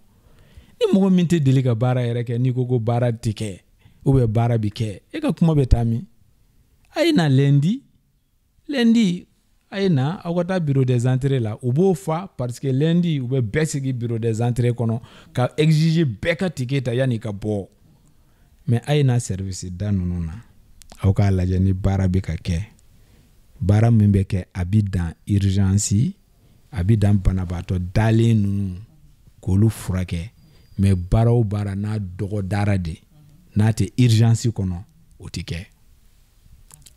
Speaker 3: Ni mɔgɔ min tɛ deli ka baara yɛrɛ kɛ, n'i ko ko baara tɛ kɛ ou bien baara bɛ kɛ, e ka kuma bɛ taa min? A ye na lundi, a ye na aw ka taa bureau des entrées la, u b'o fa, parce que lundi u bɛ bɛɛ sigi bureau des entrées kɔnɔ ka exiger bɛɛ ka ticket ta yanni ka bɔ. Mais a ye na service da ninnu na, aw k'a lajɛ ni baara bɛ ka kɛ. Baara min bɛ kɛ, a bɛ dan urgence, a bɛ dan banabaatɔ dalen ninnu k'olu furakɛ. Mais baara o baara n'a dɔgɔdara de, n'a tɛ urgence kɔnɔ, o tɛ kɛ.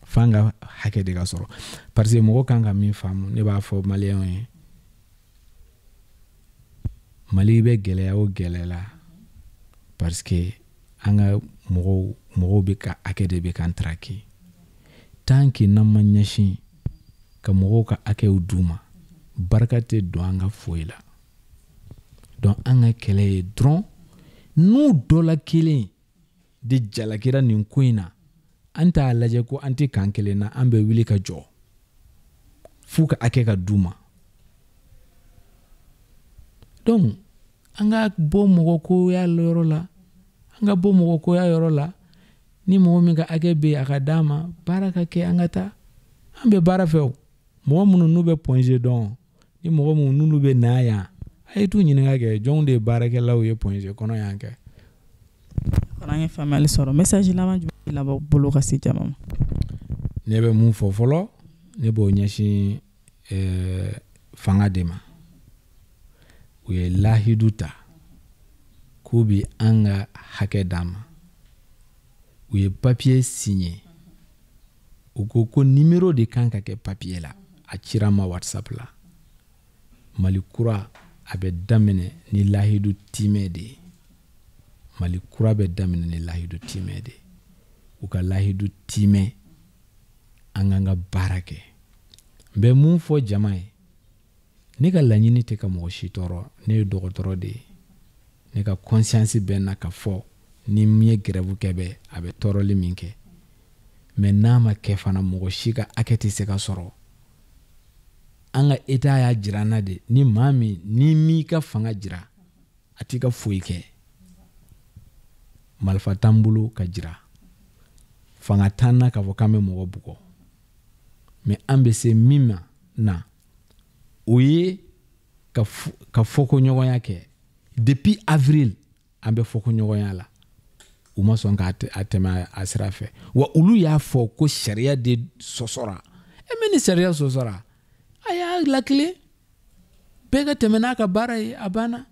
Speaker 3: F'an ka hakɛ de ka sɔrɔ, parce que mɔgɔ kan ka min faamu, ne b'a fɔ maliyɛnw ye, Mali bɛ gɛlɛya o gɛlɛya la, parce que an ka mɔgɔw bɛ ka hakɛ de bɛ k'an traquer. Tant que n'an ma ɲɛsin ka mɔgɔw ka hakɛw d'u ma, barika tɛ don an ka foyi la. Donc an ka kɛlɛ ye dɔrɔn, n'u dɔ la kelen de jalakira nin ko in na, an t'a lajɛ ko an tɛ kan kelen na, an bɛ wuli ka jɔ f'u ka hakɛ ka d'u ma. Donc an ka bɔ mɔgɔkoya yɔrɔ la, an ka bɔ mɔgɔkoya yɔrɔ la, ni mɔgɔ min ka hakɛ bɛ yen, a ka d'a ma, baara ka kɛ, an ka taa. An bɛ baara fɛ o. Mɔgɔ minnu n'u bɛ Point G dɔn, ni mɔgɔ minnu n'olu bɛ na yan, a ye t'u ɲininka kɛ, jɔnw de ye baarakɛlaw ye Point G kɔnɔ yan kɛ.
Speaker 1: An ye faamuyali sɔrɔ. Message laban jumɛn b'i bolo ka se jama ma?
Speaker 3: Ne bɛ mun fɔ fɔlɔ, ne b'o ɲɛsin fanga de ma. U ye lahidu ta k'u bi an ka hakɛ d'an ma. U ye papier signé. U ko ko numéro de kan ka kɛ papier la. A cira ma WhatsApp la. Mali kura a bɛ daminɛ ni lahidu timɛ de ye. Mali kura bɛ daminɛ ni lahidu timɛ de ye. U ka lahidu timɛ, an k'an ka baara kɛ. N bɛ mun fɔ jama ye, ne ka laɲini tɛ ka mɔgɔ si tɔɔrɔ. Ne ye dɔgɔtɔrɔ de ye. Ne ka conscience bɛ n na ka fɔ ni min ye grève kɛ bɛ, a bɛ tɔɔrɔli min kɛ. Mais n'a ma kɛ fana, mɔgɔ si ka hakɛ tɛ se ka sɔrɔ. An ka état y'a jira an na de, ni maa min ni m'i ka fanga jira, a t'i ka foyi kɛ. Marifa t'an bolo ka jira, fanga t'an na k'a fɔ k'an bɛ mɔgɔ bugɔ. Mais an bɛ se min ma na, o ye ka fɔkoɲɔgɔnya kɛ. Depuis avril, an bɛ fɔkoɲɔgɔnya la. U ma sɔn k'a tɛmɛ a sira fɛ. Wa olu y'a fɔ ko sariya de sɔsɔra. Mais ni sariya sɔsɔra, a y'a lakile, bɛɛ ka tɛmɛ n'a ka baara ye, a banna.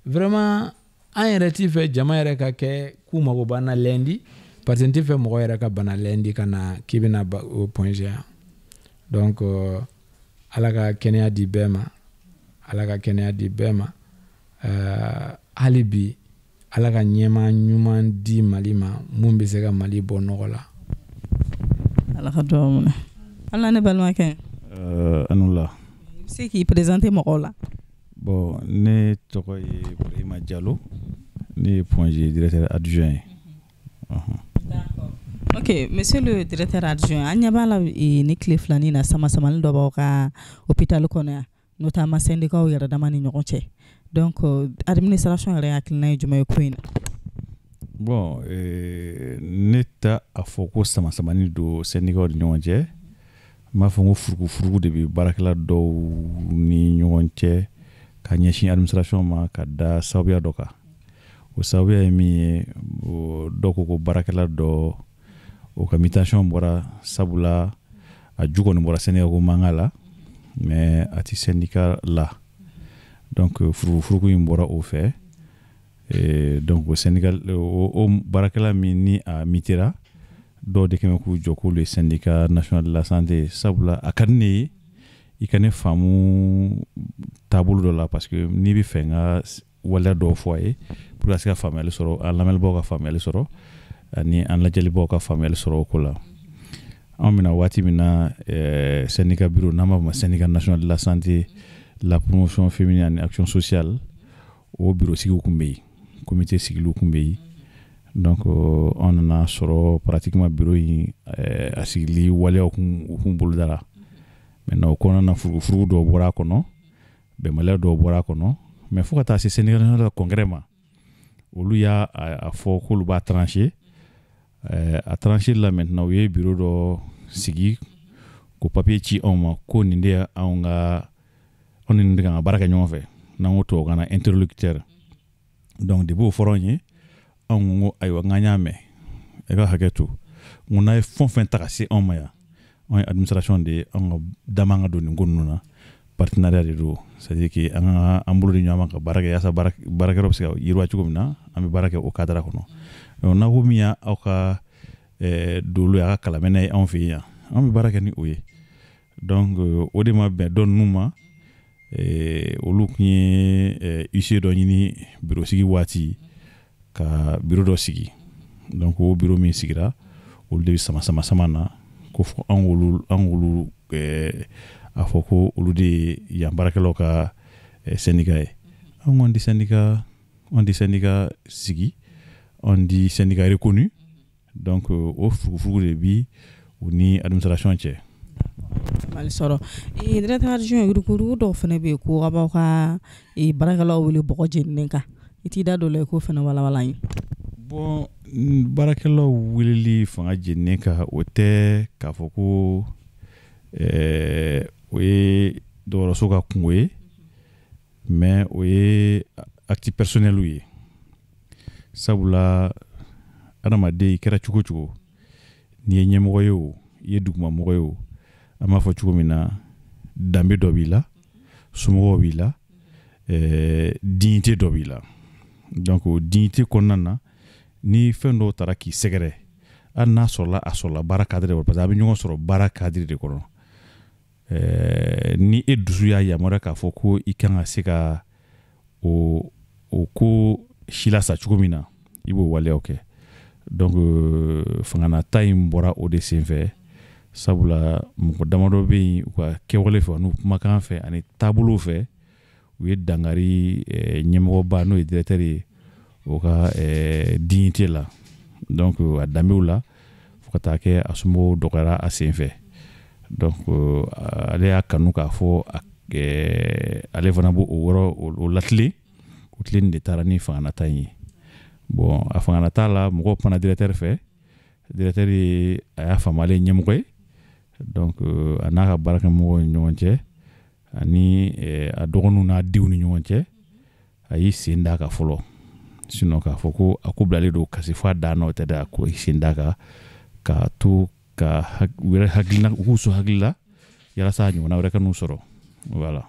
Speaker 3: Vraiment, an yɛrɛ t'i fɛ jama yɛrɛ ka kɛ k'u mago b'an na lundi, parce que n t'i fɛ mɔgɔ yɛrɛ ka bana lundi ka na k'i bɛna o Point G yan. Donc Ala ka kɛnɛya di bɛɛ ma, Ala ka kɛnɛya di bɛɛ ma. Hali bi Ala ka ɲɛmaa ɲuman di Mali ma, mun bɛ se ka Mali bɔ nɔgɔ la.
Speaker 1: Ala ka dugawu minɛ. Ala ne balimakɛ.
Speaker 4: Anula.
Speaker 1: I bɛ se k'i présenter mɔgɔw la.
Speaker 4: Bon, ne tɔgɔ ye Ibrahima Diallo, ne ye Point G directeur adjoint ye.
Speaker 1: D'accord. Ok, monsieur le directeur adjoint, an ɲɛ b'a la ni tile filanin na sama samani dɔ b'aw ka hôpital kɔnɔ yan. Notamment syndicats yɛrɛ dama ni ɲɔgɔn cɛ. Donc administration yɛrɛ hakilina ye jumɛn ye ko in na?
Speaker 4: Bon, ne t'a a fɔ ko sama-samani don syndicats ni ɲɔgɔn cɛ. N b'a fɔ ko furugufurugu de bɛ baarakɛla dɔw ni ɲɔgɔn cɛ ka ɲɛsin administration ma ka da sababuya dɔ kan. O sababuya ye min ye, dɔw ko ko baarakɛla dɔ o ka mutation bɔra, sabula a ju kɔni bɔra syndicat ko mankan la, mais a ti syndicat la. Donc furugufurugu in bɔra o fɛ. Donc o syndicat, o baarakɛla min ni a mutera, dɔw de kɛmɛ k'u jɔ k'olu ye syndicat national de la santé. Sabula a ka di ne ye i ka ne faamu taabolo dɔ la, parce que n'i bɛ fɛ n ka waleya dɔw fɔ a ye pour ka se ka faamuyali sɔrɔ, an lamɛnbagaw ka faamuyali sɔrɔ ani an lajɛlibagaw ka faamuyali sɔrɔ o ko la. Anw bɛna waati min na, syndicat bureau, n'an b'a fɔ ma syndicat national de la santé, la promotion féminine ani action sociale, o bureau sigiw kun bɛ yen, comité sigiliw kun bɛ yen. Donc an nana sɔrɔ pratiquement bureau in a sigili waleyaw kun u kun bolodara. Maintenant o kɔnɔna na, furugufurugu dɔw bɔra a kɔnɔ, bɛnbaliya dɔw bɔra a kɔnɔ, mais fo ka taa se syndicat national de congrès ma, olu y'a a fɔ k'olu b'a trancher. A trancher la, maintenant u ye bureau dɔ sigi ko papier ci anw ma ko nin de ye anw ka, anw ni nin de kan ka baara kɛ ɲɔgɔn fɛ, n'an ko tubabukan na interlocuteur. Donc depuis o fɔra anw ye, anw ko ayiwa, n k'an y'a mɛn, i ka hakɛ to, n ko n'a ye fɛn o fɛn ta ka se anw ma yan, anw ye administration de ye, anw ka da man ka don nin ko ninnu na. Partenariat de don, c'est à dire que an ka an bolo di ɲɔgɔn ma ka baara kɛ yaasa baarakɛyɔrɔ bɛ se ka yiriwa cogo min na. An bɛ baara kɛ o cadre kɔnɔ. Donc n'a ko min y'aw ka dolo ye, a ka kalamɛnɛ ye anw fɛ yen yan, an bɛ baara kɛ ni o ye. Donc o de ma bɛn dɔ ninnu ma. Olu tun ye huissier dɔ ɲini bureau sigi waati ka bureau dɔ sigi. Donc o bureau min sigira, olu de bɛ sama sama sama na ko fɔ an k'olu a fɔ ko olu de ye yan baarakɛlaw ka syndicat ye. An kɔni tɛ syndicat, an tɛ syndicat sigi, an tɛ syndicat reconnu. Donc o furugufurugu de bi u ni administration cɛ.
Speaker 1: Mali sɔrɔ directeur adjoint, yurugu dɔw fana bɛ yen ko a b'aw ka baarakɛlaw wele bɔgɔ jeninen kan, i t'i da don o la i k'o fana walawala an ye.
Speaker 4: Bon, baarakɛlaw weleli fanga jeninen kan, o tɛ k'a fɔ ko o ye dɔgɔtɔrɔso ka kungo ye, mais o ye acte personnel ye. Sabula adamaden, i kɛra cogo o cogo, n'i ye ɲɛmɔgɔ ye o, i ye dugumamɔgɔ ye o, an b'a fɔ cogo min na, danbe dɔ b'i la, somɔgɔw b'i la, dignité dɔ b'i la. Donc o dignité kɔnɔna na, ni fɛn dɔw taara k'i sɛgɛrɛ, hali n'a sɔrɔla a sɔrɔla baara cadre de kɔnɔ, parce que a bɛ ɲɔgɔn sɔrɔ baara cadre de kɔnɔ, ni e dusu y'a yamaruya k'a fɔ ko i kan ka se ka o ko si lasa cogo min na, i b'o waleyaw kɛ. Donc fanganata in bɔra o de senfɛ, sabula mɔgɔ damadɔ bɛ yen, u ka kɛwale fɛ, n'u kumakan fɛ ani taabolow fɛ, u ye dankari ɲɛmɔgɔba, n'o ye directeur ye, o ka dignité la, donc a danbew la, fo ka taa kɛ a somɔgɔw dɔgɔyara a sen fɛ. Donc ale y'a kanu k'a fɔ ale fana b'o o yɔrɔ o latilen. O tilen de taara ni fanganata in ye. Bon, a fanganata la, mɔgɔw kumana directeur fɛ. Directeur ye, a y'a faamu ale ye ɲɛmɔgɔ ye. Donc a n'a ka baarakɛmɔgɔw ni ɲɔgɔn cɛ ani a dɔgɔninw n'a denw ni ɲɔgɔn cɛ, a y'i sen d'a kan fɔlɔ. Sinon k'a fɔ ko a ko bilalen don kasi fo a dan na, o tɛ dɛ. A ko i sen d'a kan ka to ka u yɛrɛ hakilina, u k'u sɔn hakili la yalasa a ɲɔgɔnna wɛrɛ ka n'u sɔrɔ, voilà.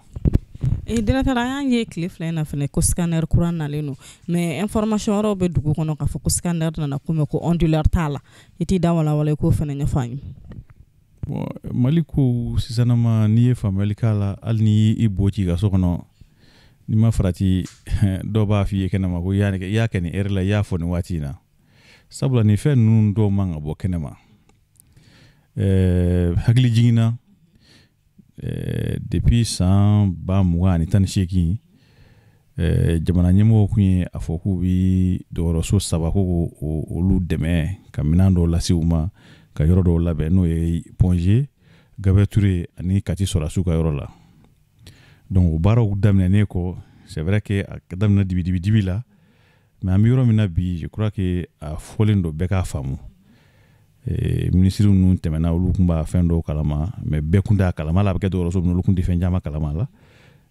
Speaker 1: Directeur, an y'a ye tile 2 in na fɛnɛ ko scanner kura nalen don, mais information wɛrɛw bɛ dugu kɔnɔ k'a fɔ ko scanner nana ko mais ko onduleur t'a la. I t'i da walawala i k'o fɛnɛ ɲɛfɔ an ye.
Speaker 4: Bon, Mali ko sisanama, n'i ye faamuyali k'a la, hali n'i i bo ci i ka so kɔnɔ, n'i ma farati, dɔw b'a f'i ye kɛnɛma ko i y'a kɛ nin heure la, i y'a fɔ nin waati in na. Sabula nin fɛn ninnu dɔw man ka bɔ kɛnɛma. Hakili jiginna, depuis san 2018, jamana ɲɛmɔgɔw kun ye a fɔ k'u bi dɔgɔtɔrɔso saba ko olu dɛmɛ ka minɛn dɔw lase u ma ka yɔrɔ dɔw labɛn, n'o ye Point G, Gabriel Touré ani Kati sɔrɔdasiw ka yɔrɔ la. Donc o baaraw daminɛnen kɔ, c'est vrai que a daminɛ dibi dibi dibi la, mais an bɛ yɔrɔ min na bi, je crois que a fɔlen don, bɛɛ k'a faamu. Minisiri ninnu tɛmɛna, olu tun b'a fɛn dɔw kalama, mais bɛɛ kun t'a kalama. Hali a bɛ kɛ dɔgɔtɔrɔso min na, olu tun tɛ fɛn caman kalama a la,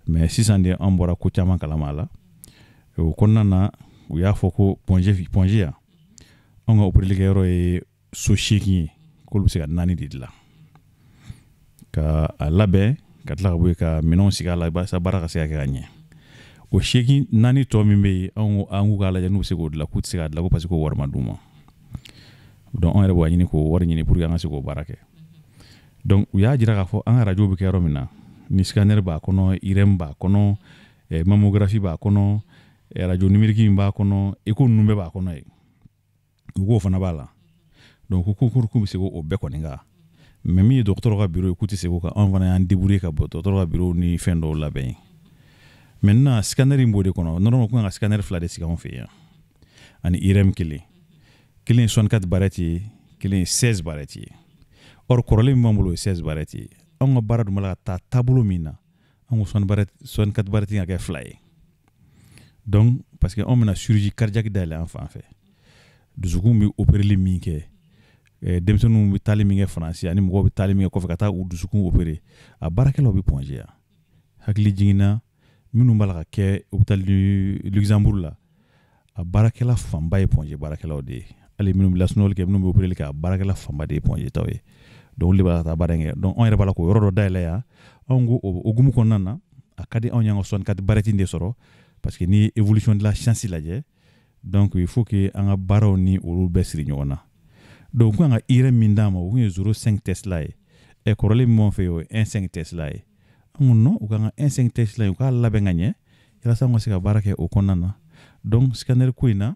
Speaker 4: mais sisan de an bɔra ko caman kalama a la. O kɔnɔna na, u y'a fɔ ko Point G yan, anw ka opereli kɛyɔrɔ ye so 8 ye, k'olu bɛ se ka 4 de dilan ka a labɛn, ka tila ka bɔ yen ka minɛnw sigi a la walasa baara ka se ka kɛ ka ɲɛ. O 8 4 tɔ min bɛ yen, an k'u k'a lajɛ n'u bɛ se k'o dilan, k'u tɛ se k'a dilan ko parce que k'o wari ma d'u ma. Donc anw yɛrɛ b'a ɲini k'o wari ɲini pour que an ka se k'o baara kɛ. Donc u y'a jira k'a fɔ an ka radio bɛ kɛ yɔrɔ min na, ni scanner b'a kɔnɔ, IRM b'a kɔnɔ, mammographie b'a kɔnɔ, radio numérique in b'a kɔnɔ, écho ninnu bɛɛ b'a kɔnɔ yen, u k'o fana b'a la. Donc ko k'u bɛ se k'o bɛɛ kɔni kan, mais min ye dɔgɔtɔrɔ ka bureau ye, k'u tɛ se k'o kan. Anw fana y'an débrouiller ka bɔ dɔgɔtɔrɔ ka bureau ni fɛn dɔw labɛn. Maintenant scanner in b'o de kɔnɔ. Normalement, ko kan ka scanner 2 de sigi anw fɛ yan ani IRM kelen. Kelen ye 64 barrettes ye, kelen ye 16 barrettes ye. Or kɔrɔlen min b'an bolo, o ye 16 barrettes ye. Anw ka baara dun b'a la ka taa taabolo min na, an ko 64 barrettes ka kɛ 2 ye. Donc parce que anw bɛna chirurgie cardiaque dayɛlɛ an fan fɛ, dusukun bɛ opéreli min kɛ, denmisɛnninw bɛ taali min kɛ Faransi ani mɔgɔw bɛ taali min kɛ kɔfɛ ka taa u dusukun opéré, a baarakɛlaw bɛ Point G yan. Hakili jiginna minnu b'a la ka kɛ hôpital du Luxembourg la, a baarakɛla fanba ye Point G baarakɛlaw de ye. Hali minnu bɛ lasunɔgɔli kɛ, minnu bɛ opéreli kɛ, a baarakɛla fanba de ye Point G taw ye. Donc olu de b'a la ka taa baara in kɛ. Donc anw yɛrɛ b'a la k'o yɔrɔ dɔ dayɛlɛ yan. Anw ko o hukumu kɔnɔna na, a ka di anw y'an ka 64 barrettes de sɔrɔ, parce que n'i ye évolution de la science lajɛ, donc il faut que an ka baaraw ni olu bɛɛ siri ɲɔgɔn na. Donc u kan ka IRM min d'an ma, o kun ye 0,5 Tesla ye. Kɔrɔlen min b'an fɛ yen, o ye 1,5 Tesla ye. An ko non, u kan ka 1,5 Tesla ye, u k'a labɛn ka ɲɛ walasa an ka se ka baara kɛ o kɔnɔna na. Donc scanner ko in na,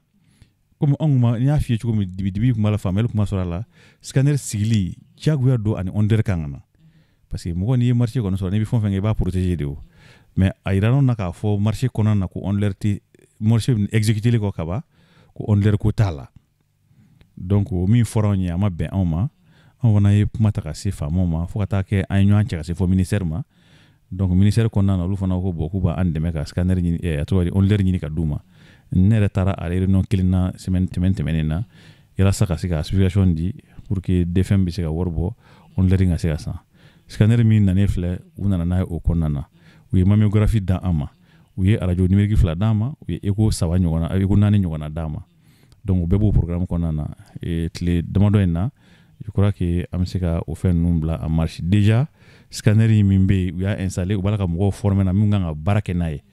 Speaker 4: komi anw ma, n y'a f'i ye cogo min, dibi dibi tun b'a la, faamuyali tun ma sɔrɔ a la. Scanner sigili diyagoya don ani ondeur kan ka na, parce que mɔgɔ n'i ye marché kɔni sɔrɔ, n'i bɛ fɛn o fɛn kɛ, i b'a protéger de. O mais a yira na k'a fɔ marché kɔnɔna na ko ondeur tɛ, marché exécuté kɔ ka ban, ko ondeur ko t'a la. Donc o min fɔra anw ye, a ma bɛn anw ma. Anw fana ye kuma ta ka se faamaw ma, fo ka taa kɛ an ye ɲɔgɔn cɛ ka se fɔ ministère ma. Donc ministère kɔnɔna na, olu fana ko bon, k'u b'an dɛmɛ ka scanner ɲini, a tɔgɔ di, ondeur ɲini ka d'u ma. Ne yɛrɛ taara a réunion kelen na semaine tɛmɛnen na, yalasa ka se ka spécification di pour que DFM bɛ se ka wari bɔ, ondeur ka se ka san. Scanner min nanen filɛ, u nana n'a ye o kɔnɔna na. U ye mammographie d'an ma, u ye radio numérique 2 d'an ma, u ye écho 3 ɲɔgɔnna, écho 4 ɲɔgɔnna d'an ma. Donc o bɛɛ b'o programme kɔnɔna na. Tile damadɔ in na, je crois que an bɛ se ka o fɛn ninnu bila en marche. Déjà scanner min bɛ yen, u y'a installé, u b'a la ka mɔgɔw former na min kan ka baara kɛ n'a ye,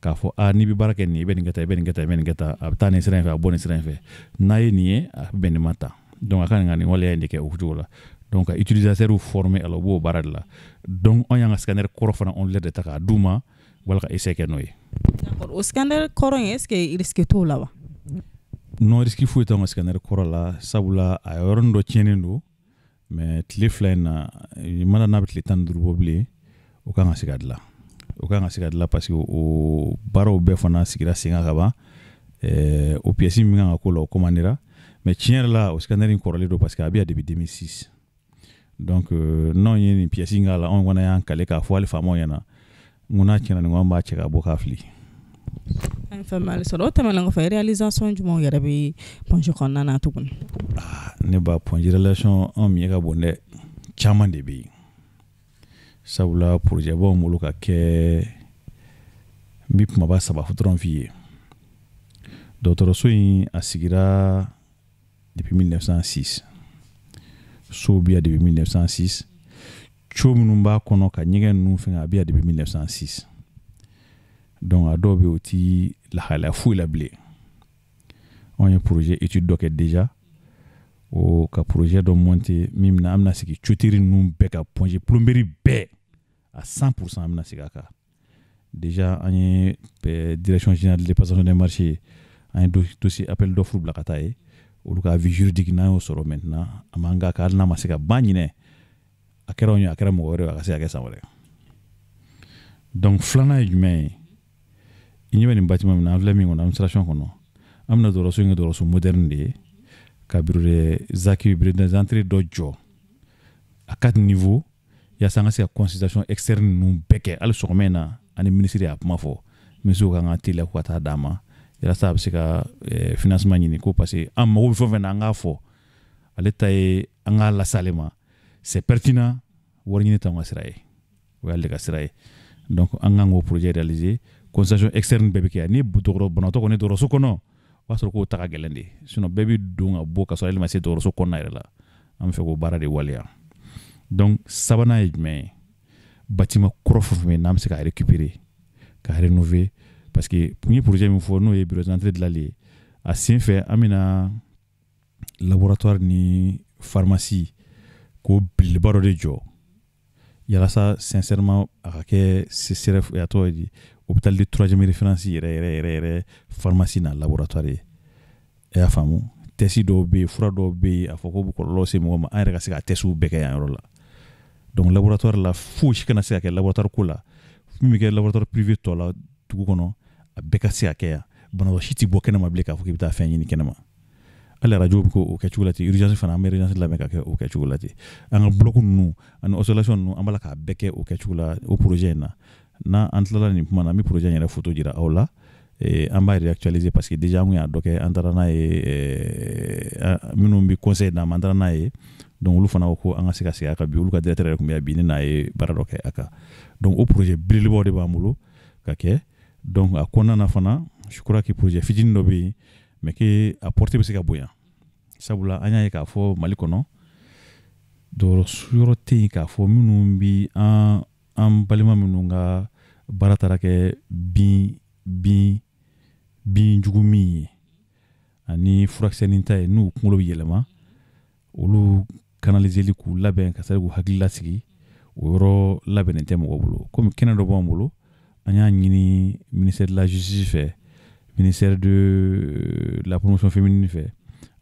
Speaker 4: k'a fɔ a n'i bɛ baara kɛ nin, i bɛ nin kɛ tan, i bɛ nin kɛ tan, i bɛ nin kɛ tan, a bɛ taa nin sira in fɛ, a bɛ bɔ nin sira in fɛ, n'a ye nin ye, a bɛ bɛn nin ma tan. Donc a ka nin waleya in de kɛ o cogo la. Donc ka utilisateur former a la, u b'o baara de la. Donc anw y'an ka scanner kɔrɔ fana ondeur de ta k'a d'u ma wala ka essai kɛ n'o ye.
Speaker 1: D'accord, o scanner kɔrɔ in, est ce que risque t'o la wa?
Speaker 4: Non, risque foyi t'anw ka scanner kɔrɔ la, sabula a yɔrɔnin dɔ tiɲɛnen don, mais tile 2 in na, mana n'a bɛ tile 15 bɔ bilen, o kan ka se ka dilan. O kan ka se ka dilan parce que o baaraw bɛɛ fana sigira sen kan ka ban. O pièce min kan ka k'o la, o commandera. Mais tiɲɛ yɛrɛ la, o scanner in kɔrɔlen don, parce que a bɛ yan depuis 2006. Donc n'anw ye nin pièce in k'a la, anw fana y'an kale k'a fɔ hali faamaw ɲɛna, n ko n'a tiɲɛna nin ko, an b'a cɛ ka bɔ k'a fili.
Speaker 1: An ye faamuyali sɔrɔ. O tɛmɛnen kɔfɛ, réalisation jumɛnw yɛrɛ bɛ Point G kɔnɔna na tuguni?
Speaker 4: Ne ba, Point G réalisation anw min ye ka bon dɛ, caman de bɛ yen, sabula projet b'anw bolo ka kɛ. N bɛ kumaba 3 dɔrɔn f'i ye. Dɔgɔtɔrɔso in, a sigira depuis 1906, sow bɛ yan depuis 1906, co minnu b'a kɔnɔ ka ɲɛgɛn ninnu fɛngɛ, a bɛ yan depuis 1906. Donc a dɔw bɛ yen, o ti lahalaya foyi la bilen. Anw ye projet étude dɔ kɛ déjà, o ka projet dɔ monter min bɛna, an bɛna sigi tuyauterie ninnu bɛɛ ka Point G plomberie bɛɛ à 100%, an bɛna sigi a kan. Déjà an ye direction générale de passation des marchés, an ye dossier appel d'offre bila ka taa ye, olu ka avis juridique, n'an y'o sɔrɔ maintenant, an b'an ka hali n'a ma se ka ban ɲinɛ, a kɛra anw ye, a kɛra mɔgɔ wɛrɛ ye, a ka se ka kɛ san wɛrɛ. Donc filanan ye jumɛn ye? I ɲɛ bɛ nin bâtiment min na, an filɛ min kɔnɔ, administration kɔnɔ, an bɛna dɔgɔtɔrɔso in kɛ dɔgɔtɔrɔso moderne de ye, ka bureau des accueils, bureau des entrées dɔ jɔ à 4 niveaux, yaasa an ka se ka consultation externe ninnu bɛɛ kɛ. Hali sɔgɔma in na, Ani ministre y'a kuma fɔ, ministre kan ka teliya ko ka taa d'a ma yalasa a bɛ se ka financement ɲini, ko parce que an mago bɛ fɛn o fɛn na, an k'a fɔ ale ta ye, an k'a lase ale ma. C'est pertinent, wari ɲini t'anw ka sira ye, o y'ale ka sira ye. Donc an kan k'o projet réaliser. Consultation externe bɛɛ bɛ kɛ yan. Ni dɔgɔtɔrɔ banabaatɔ kɔni dɔgɔtɔrɔso kɔnɔ, o b'a sɔrɔ k'o ta ka gɛlɛn de, sinon bɛɛ bɛ don ka bɔ ka sɔrɔ ale ma se dɔgɔtɔrɔso kɔnɔna yɛrɛ la. An bɛ fɛ k'o baara de waleya. Donc sabanan ye jumɛn ye? Bâtiment kɔrɔ fɛn fɛn bɛ yen n'an bɛ se k'a récupérer, k'a rénover, parce que n ye projet min fɔ, n'o ye bureau d'entrée dilanli ye, a sen fɛ an bɛna laboratoire ni pharmacie k'o belebeleba dɔ de jɔ, yalasa sincèrement a ka kɛ CSRéf, a tɔgɔ ye di, hôpital de troisième référence yɛrɛ yɛrɛ yɛrɛ yɛrɛ, pharmacie n'a laboratoire ye. E y'a faamu, test dɔw bɛ yen, fura dɔw bɛ yen, a fɔ k'o bɛ kɔlɔlɔ se mɔgɔ ma, an yɛrɛ ka se ka testw bɛɛ kɛ yan yɔrɔ la. Donc laboratoire la, fosi kana se ka kɛ laboratoire ko la min bɛ kɛ laboratoire privé tɔ la dugu kɔnɔ, a bɛɛ ka se ka kɛ yan. Banabaatɔ si tɛ bɔ kɛnɛma bilen k'a fɔ k'i bɛ taa fɛn ɲini kɛnɛma. Hali arajo bɛ k'o kɛcogo la ten, urgence fana, an bɛ urgence labɛn ka kɛ o kɛcogo la ten. An ka bloc ninnu ani isolation ninnu, an b'a la k'a bɛɛ kɛ o kɛcogo la, o projet in na. N'an tilala nin kuma na, an bɛ projet in yɛrɛ photo jira aw la. An b'a réactualiser parce que déjà an kun y'a dɔ kɛ, an taara n'a ye minnu bɛ conseil d'an ma, an taara n'a ye. Donc olu fana ko ko an ka se ka segin a kan bi. Olu ka directeur yɛrɛ tun bɛ yan bi, ne n'a ye baara dɔ kɛ a kan. Donc o projet belebelebaw de b'an bolo ka kɛ. Donc a kɔnɔna na fana, je crois que projet fitinin dɔ bɛ yen, mais que a portée bɛ se ka bonya, sabula an y'a ye k'a fɔ Mali kɔnɔ dɔgɔtɔrɔso yɔrɔ tɛ yen k'a fɔ minnu bi an balima minnu ka baara taara kɛ bin bin bin jugu min ye ani furakisɛnin ta ye, n'u kunkolo bɛ yɛlɛma, olu canaliseli k'u labɛn ka se k'u hakili lasigi, o yɔrɔ labɛnnen tɛ mɔgɔ bolo. Komi kɛnɛ dɔ b'an bolo, an y'a ɲini ministère de la justice fɛ, ministère de la promotion féminine fɛ,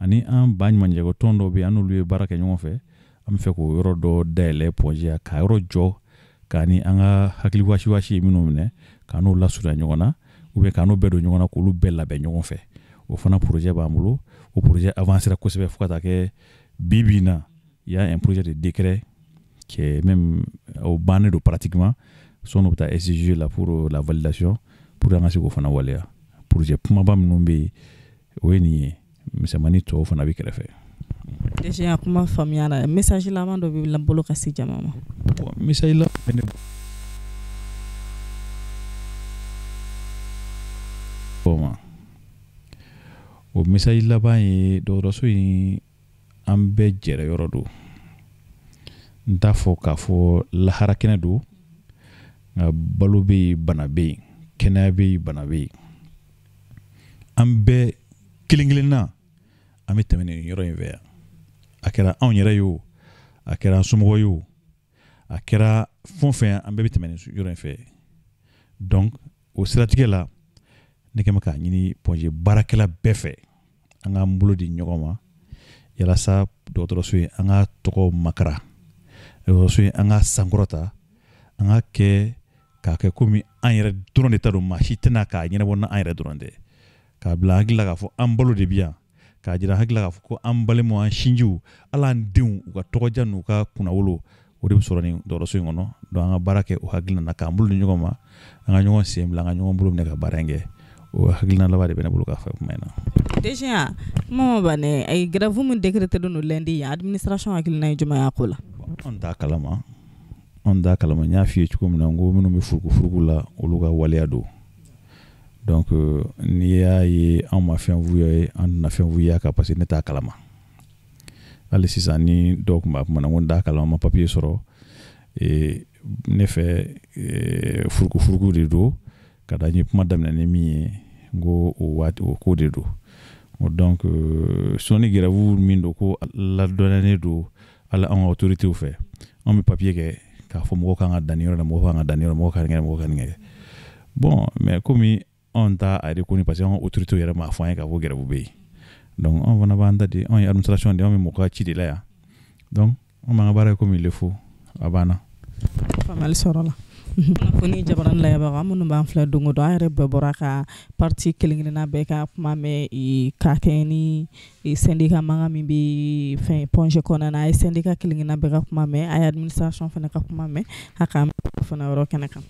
Speaker 4: ani an ba ɲumanjɛko tɔn dɔw bɛ yen, an n'olu ye baara kɛ ɲɔgɔn fɛ. An bɛ fɛ k'o yɔrɔ dɔ dayɛlɛ Point G, k'a yɔrɔ jɔ k'a ni an ka hakili wasiwasi ye minnu minɛ, k'a n'o lasurunya ɲɔgɔn na, ou bien k'a n'o bɛɛ don ɲɔgɔn na, k'olu bɛɛ labɛn ɲɔgɔn fɛ. O fana projet b'an bolo. O projet avancera kosɛbɛ fo ka taa kɛ bi bi in na, il y a un projet de décret qui est même au bannen don pratiquement, sɔnni u bɛ taa SDG la pour la validation, pour an ka se k'o fana waleya. Projet kumaba minnu bɛ yen, o ye nin ye, misɛnmanin tɔw fana bɛ kɛrɛfɛ.
Speaker 1: DG, a kuma faamuya la. Message laban dɔ b'i bolo ka se jama ma?
Speaker 4: Bon, message laban bɛ ne bolo ma, o message laban ye, dɔgɔtɔrɔso in, an bɛɛ jɛrɛ yɔrɔ don. N t'a fɔ k'a fɔ lahara kɛnɛ don, nka balo bɛ yen, bana bɛ yen, kɛnɛya bɛ yen, bana bɛ yen. An bɛɛ kelen kelenna an bɛ tɛmɛ nin yɔrɔ in fɛ yan. A kɛra anw yɛrɛ ye o, a kɛra an somɔgɔw ye o, a kɛra fɛn o fɛn, an bɛɛ bɛ tɛmɛ nin yɔrɔ in fɛ. Donc o siratigɛ la, ne kɛn bɛ k'a ɲini Point G baarakɛla bɛɛ fɛ, an k'an bolo di ɲɔgɔn ma yalasa dɔgɔtɔrɔso in, an ka tɔgɔ makara dɔgɔtɔrɔso in, an ka sankɔrɔta, an ka kɛ k'a kɛ komi an yɛrɛ dɔrɔn de ta don, maa si tɛna k'a ɲɛnabɔ n'an yɛrɛ dɔrɔn tɛ. K'a bila hakili la k'a fɔ an balo de bɛ yan, k'a jira hakili la k'a fɔ ko an balimaw, an sinjiw, hali an denw, u ka tɔgɔja n'u ka kunnawolo, o de bɛ sɔrɔ nin dɔgɔtɔrɔso in kɔnɔ. Donc an ka baara kɛ o hakilina na, k'an bolo di ɲɔgɔn ma, an ka ɲɔgɔn sen bila, an ka ɲɔgɔn bolo minɛ ka baara in kɛ. O hakilina laban de bɛ ne bolo k'a fɔ kuma in na.
Speaker 1: DG, kuma ma ban dɛ. Ayi, grève min décrété don lundi, administration hakilina ye jumɛn ye a ko la?
Speaker 4: Anw t'a kalama, anw t'a kalama. N y'a f'i ye cogo min na, n ko minnu bɛ furuku la, olu ka waleya don. Donc n'i y'a ye anw ma fɛn f'u ye, an tɛna fɛn f'u ye a kan, parce que ne t'a kalama. Hali sisan ni dɔw tun b'a kuma na, n ko n t'a kalama, n ma papier sɔrɔ. Ne fɛ furuku de don ka da n ye kuma daminɛ ni min ye, n ko o waati o ko de don. Donc sɔnni grève min don, ko ladɔnniyalen don hali anw ka autorités fɛ, anw bɛ papier kɛ k'a fɔ mɔgɔw kan ka dan nin yɔrɔ la, mɔgɔw kan ka dan nin yɔrɔ, mɔgɔw ka nin kɛ, mɔgɔw ka nin kɛ. Bon, mais komi anw t'a reconnu, parce que anw ka autorités yɛrɛ m'a fɔ an ye k'a fɔ grève bɛ yen, donc anw fana b'an ta di, anw ye administration de ye, anw bɛ mɔgɔ ka ci de la yan. Donc anw b'an ka baara kɛ comme il le faut, a banna.
Speaker 1: Faamuyali sɔrɔ la. Kunnafoni jabarani lajɛbaga minnu b'an filɛ don o don, an yɛrɛ bɛɛ bɔra ka parti kelen kelenna bɛɛ ka kuma mɛn, k'a kɛ ni syndicat mankan min bɛ fɛn Point G kɔnɔna na. A ye syndicat kelen kelenna bɛɛ ka kuma mɛn, a ye administration fana ka kuma mɛn, a k'an fana yɔrɔ kɛnɛ kan.